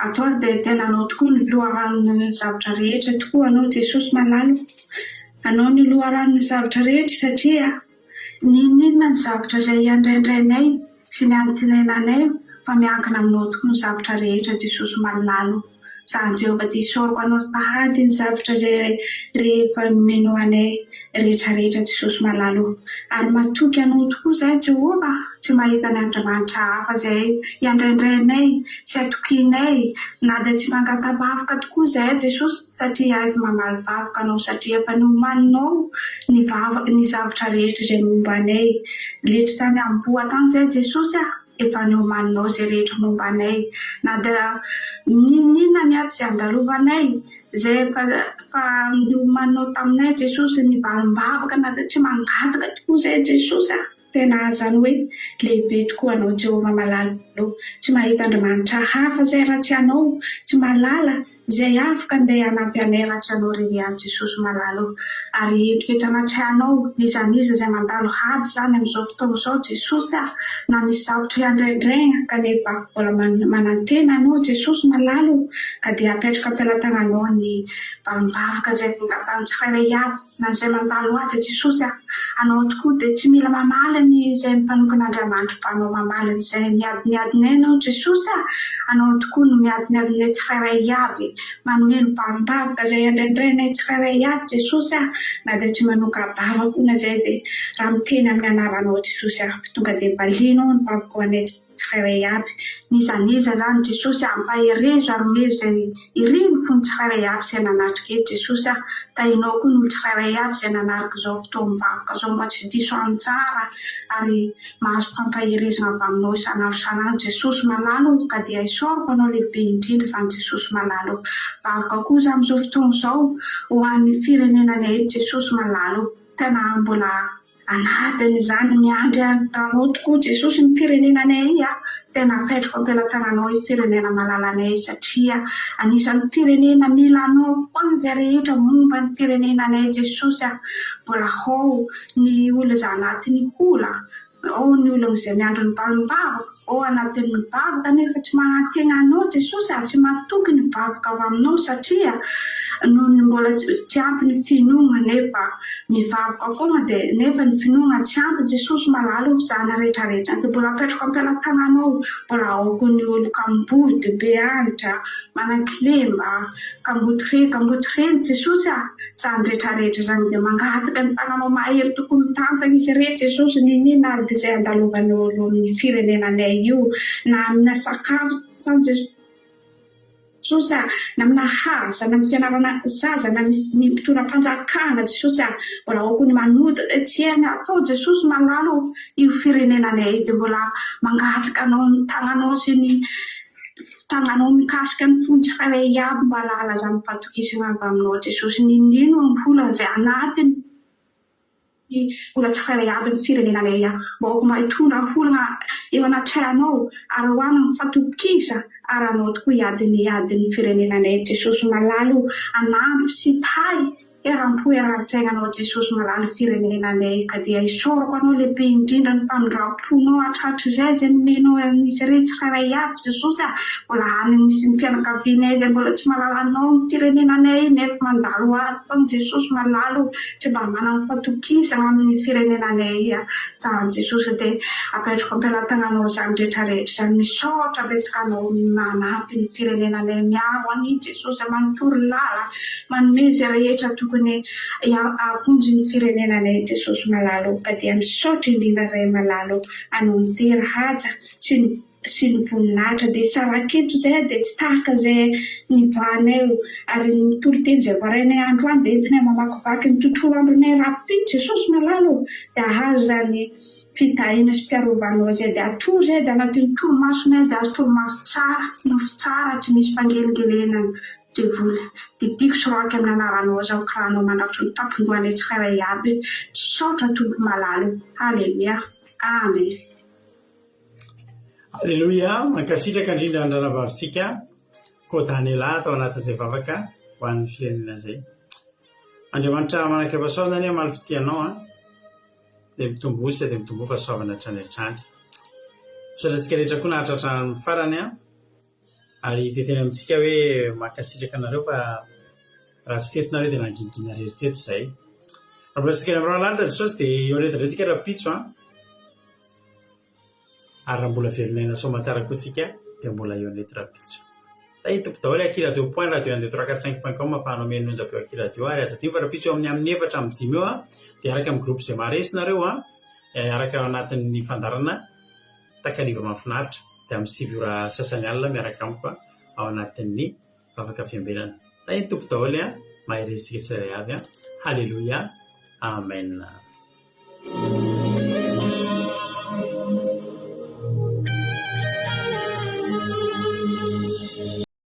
atao ary dia tena Anao tokoa no loharanon'ny zavatra rehetra tokoa Anao Jesosy malala ô. Anao no loharanon'ny zavatra rehetra satria n'inon'inona ny zavatra izay andraindrainay sy ny antenainanay fa miankina aminao tokoa ny zavatra rehetra Jesosy malala ô. Zany Jehovah dia isaorako anao sahady ny zavatra izay rehefa nomenao anay rehetra rehetra Jesosy malala o. Ary matoky anao tokoa izahay Jehovah tsy mahita ny Andriamanitra hafa izay iandraindrainay sy atokianay na dia tsy mangata-bavaka tokoa izahay Jesosy satria aiza mamaly vavaka anao satria efa nomaninao ny vavaka ny zavatra rehetra izay momba anay letry tany amboa tany izahay Jesosy a. Efa nomaninao izay rehetra momba anay, na dia n'inon'inona ny ady izay andalovanay, izay efa efa nomaninao taminay Jesosy, ny valim-bavaka na dia tsy mangataka tokoa izay Jesosy a! Tena izany hoe lehibe tokoa Anao Jehovah malala ô! Tsy mahita Andriamanitra hafa izay raha tsy Anao, tsy mahalala Izay afaka ndeha hanampy anay raha tsy anao irery ihany Jesosy malala o! Ary entiko eto anatrehanao n'iza n'iza izay mandalo ady izany amin'izao fotoana izao Jesosy a! Na misy zavtra iandraindraigna kanefa mbola manantena anao Jesosy malala o! Ka dia apetrako am-pelatananao ny valimbavaka izay vongatan'ny tsirairay avy. Na izay mandalo ady Jesosy a! Anao tokoa dia tsy mila mamaly ny izay mpanompon'Andriamanitra fa Anao mamaly an'izay miady ny adinay Ianao Jesosy a! Anao tokoa no miady ny adinay tsirairay avy, manome ny valim-bavaka izay andraindrainay tsirairay avy Jesosy a! Na dia tsy manoka-bava foana izay dia raha miteny amin'ny anaranao Jesosy a! Tonga dia valianao ny vavaka ho anay tsirairay avy. N'iza n'iza izany Jesosy a, ampaherezo ary omevo izay iriny fony tsirairay avy izay nanatrika eto Jesosy a. Tahinao koa ny olo tsirairay avy izay nanaraka izao fotoam-bavaka izao mba tsy diso anjara ary mahazo fampaherezana avy aminao isan'andro isan'andro Jesosy malala o, ka dia isaorako anao lehibe indrindra izany Jesosy malala o. Vavaka koa izaho amin'izao fotoana izao ho an'ny firenenanay eto Jesosy malala o. Tena mbola Anatin'izany miandry anao tokoa Jesosy ny firenenanay a! Tena apetrako am-pelatananao io firenena malalanay io satria anisan'ny firenena mila anao foana izay rehetra momba ny firenenanay Jesosy a! Mbola ao ny olona izay anatin'ny hola, ao ny olona izay miandry ny valim-bavaka, Ao anatin'ny vavaka nefa tsy manantena anao Jesosy ary tsy matoky ny vavaka avy aminao satria noho ny mbola tsy ampy ny finoana nefa mivavaka foana dia nefa ny finoana tsy ampy Jesosy malala o zany rehetra rehetra dia mbola apetrako am-pelatananao mbola ao koa ny olo kamboty be antra manan-kilema kamboty re kamboty reny Jesosy a Izany rehetra rehetra izany dia mangataka ny tananao mahery tokoa mitantana izy ireny Jesosy n'inon'inona ary dia izay andalovan'ny olo amin'ny firenenanay io na amina sakafo izany Jesosy a na amina haza na amin'ny fianarana zaza na ny mpitondra mpanjakana Jesosy a mbola ao koa ny manota dia tsy hainy atao Jesosy malala o io firenenanay io dia mbola mangataka anao ny tananao sy ny Tagnanao mikasika ny fony tsirairay iaby mba halala zany fatokisagna avy aminao Jesosy n'inon'ino olana zay anatiny ola tsirairay aby ny firenenanay ia mba aoka mba hitondra olagna eo anatrehanao ary ho anany fatokisa ary anao tokoa hiady ny adin'ny firenenanay Jesosy malala o hanampy sy hitahy Eram-po eran-tsaina anao Jesosy malala firenenanay ka dia isaorako anao lehibe indrindra ny famindram-ponao hatrahatrizay izay nomenao an'izy ireny tsirairay avy Jesosy a! mbola any misy ny fianakavianay izay mbola tsy mahalala anao ny firenenanay nefa mandalo ady foana Jesosy malala o! tsy mba manana fatokisana amin'ny firenenanay zany Jesosy dia apetrako am-pelatananao izany rehetra rehetra izany misaotra betsaka anao manampy ny firenenanay miaro an'i Jesosy manontolo lala Manome izay rehetra tokony hahavonjy ny firenenanay Jesosy malala ô ka dia misaotra indrindra Ray malala ô anao midera haja sy ny sy ny voninahitra dia saraketo izay dia tsy tahaka izay nivahanay ô ary ny toriteny izay voarainay androany dia entinay mamakivaky ny tontolo andronay rahampitso Jesosy malala ô dia ahazo izany fitahiana sy fiarovanao izay dia atory izay dia anatin'ny torimasonay dia azo torimaso tsara nofy tsara tsy misy fangelingelenana Devoly, Didiko sy roaky amin'ny anaranao izao kiranao mandrafitra ny tampon-dohanay tsirairay aby. Misaotra Tompo malala o. Haleloia. Amen. Aleloia, mankasitraka indrindra ny ranavavintsika Kodanela tao anatin'izay vavaka ho an'ny firenena izay. Andriamanitra manakira-pahasoavana anie hamaly fitia anao an. Dia mitomboa isa dia mitomboa fahasoavana hatrany hatrany. Misaotra antsika rehetra koa nahatratra ny farany an. Ary tetena amintsika hoe mankasitraka anareo fa raha tsy teto nareo dia nangingina irery teto izahay. Raha mbola tsy tonga eny amin'ny rahona lanitra Jesosy dia eo reto indray tsika rahampitso an. Ary raha mbola velon'aina soamatsara koa tsika dia mbola eo eto rahampitso. Tahin'ny Tompo daholo Akiradio point radio un deux trois quatre cinq point com ahafahanao mihaino ny onjam-peo Akiradio ary aza adino fa rahampitso eo amin'ny amin'ny efatra amin'ny dimy eo dia hiaraka amin'ny groupe izay maharesy nareo an, hiaraka ao anatin'ny fandaharana takariva mahafinaritra dia amin'ny sivy ora sasany alina miaraka amiko ao anatin'ny vavaka fiambenana. Tahin'ny Tompo daholo an, mahereza isika tsirairay avy an. Haleloia. Amen.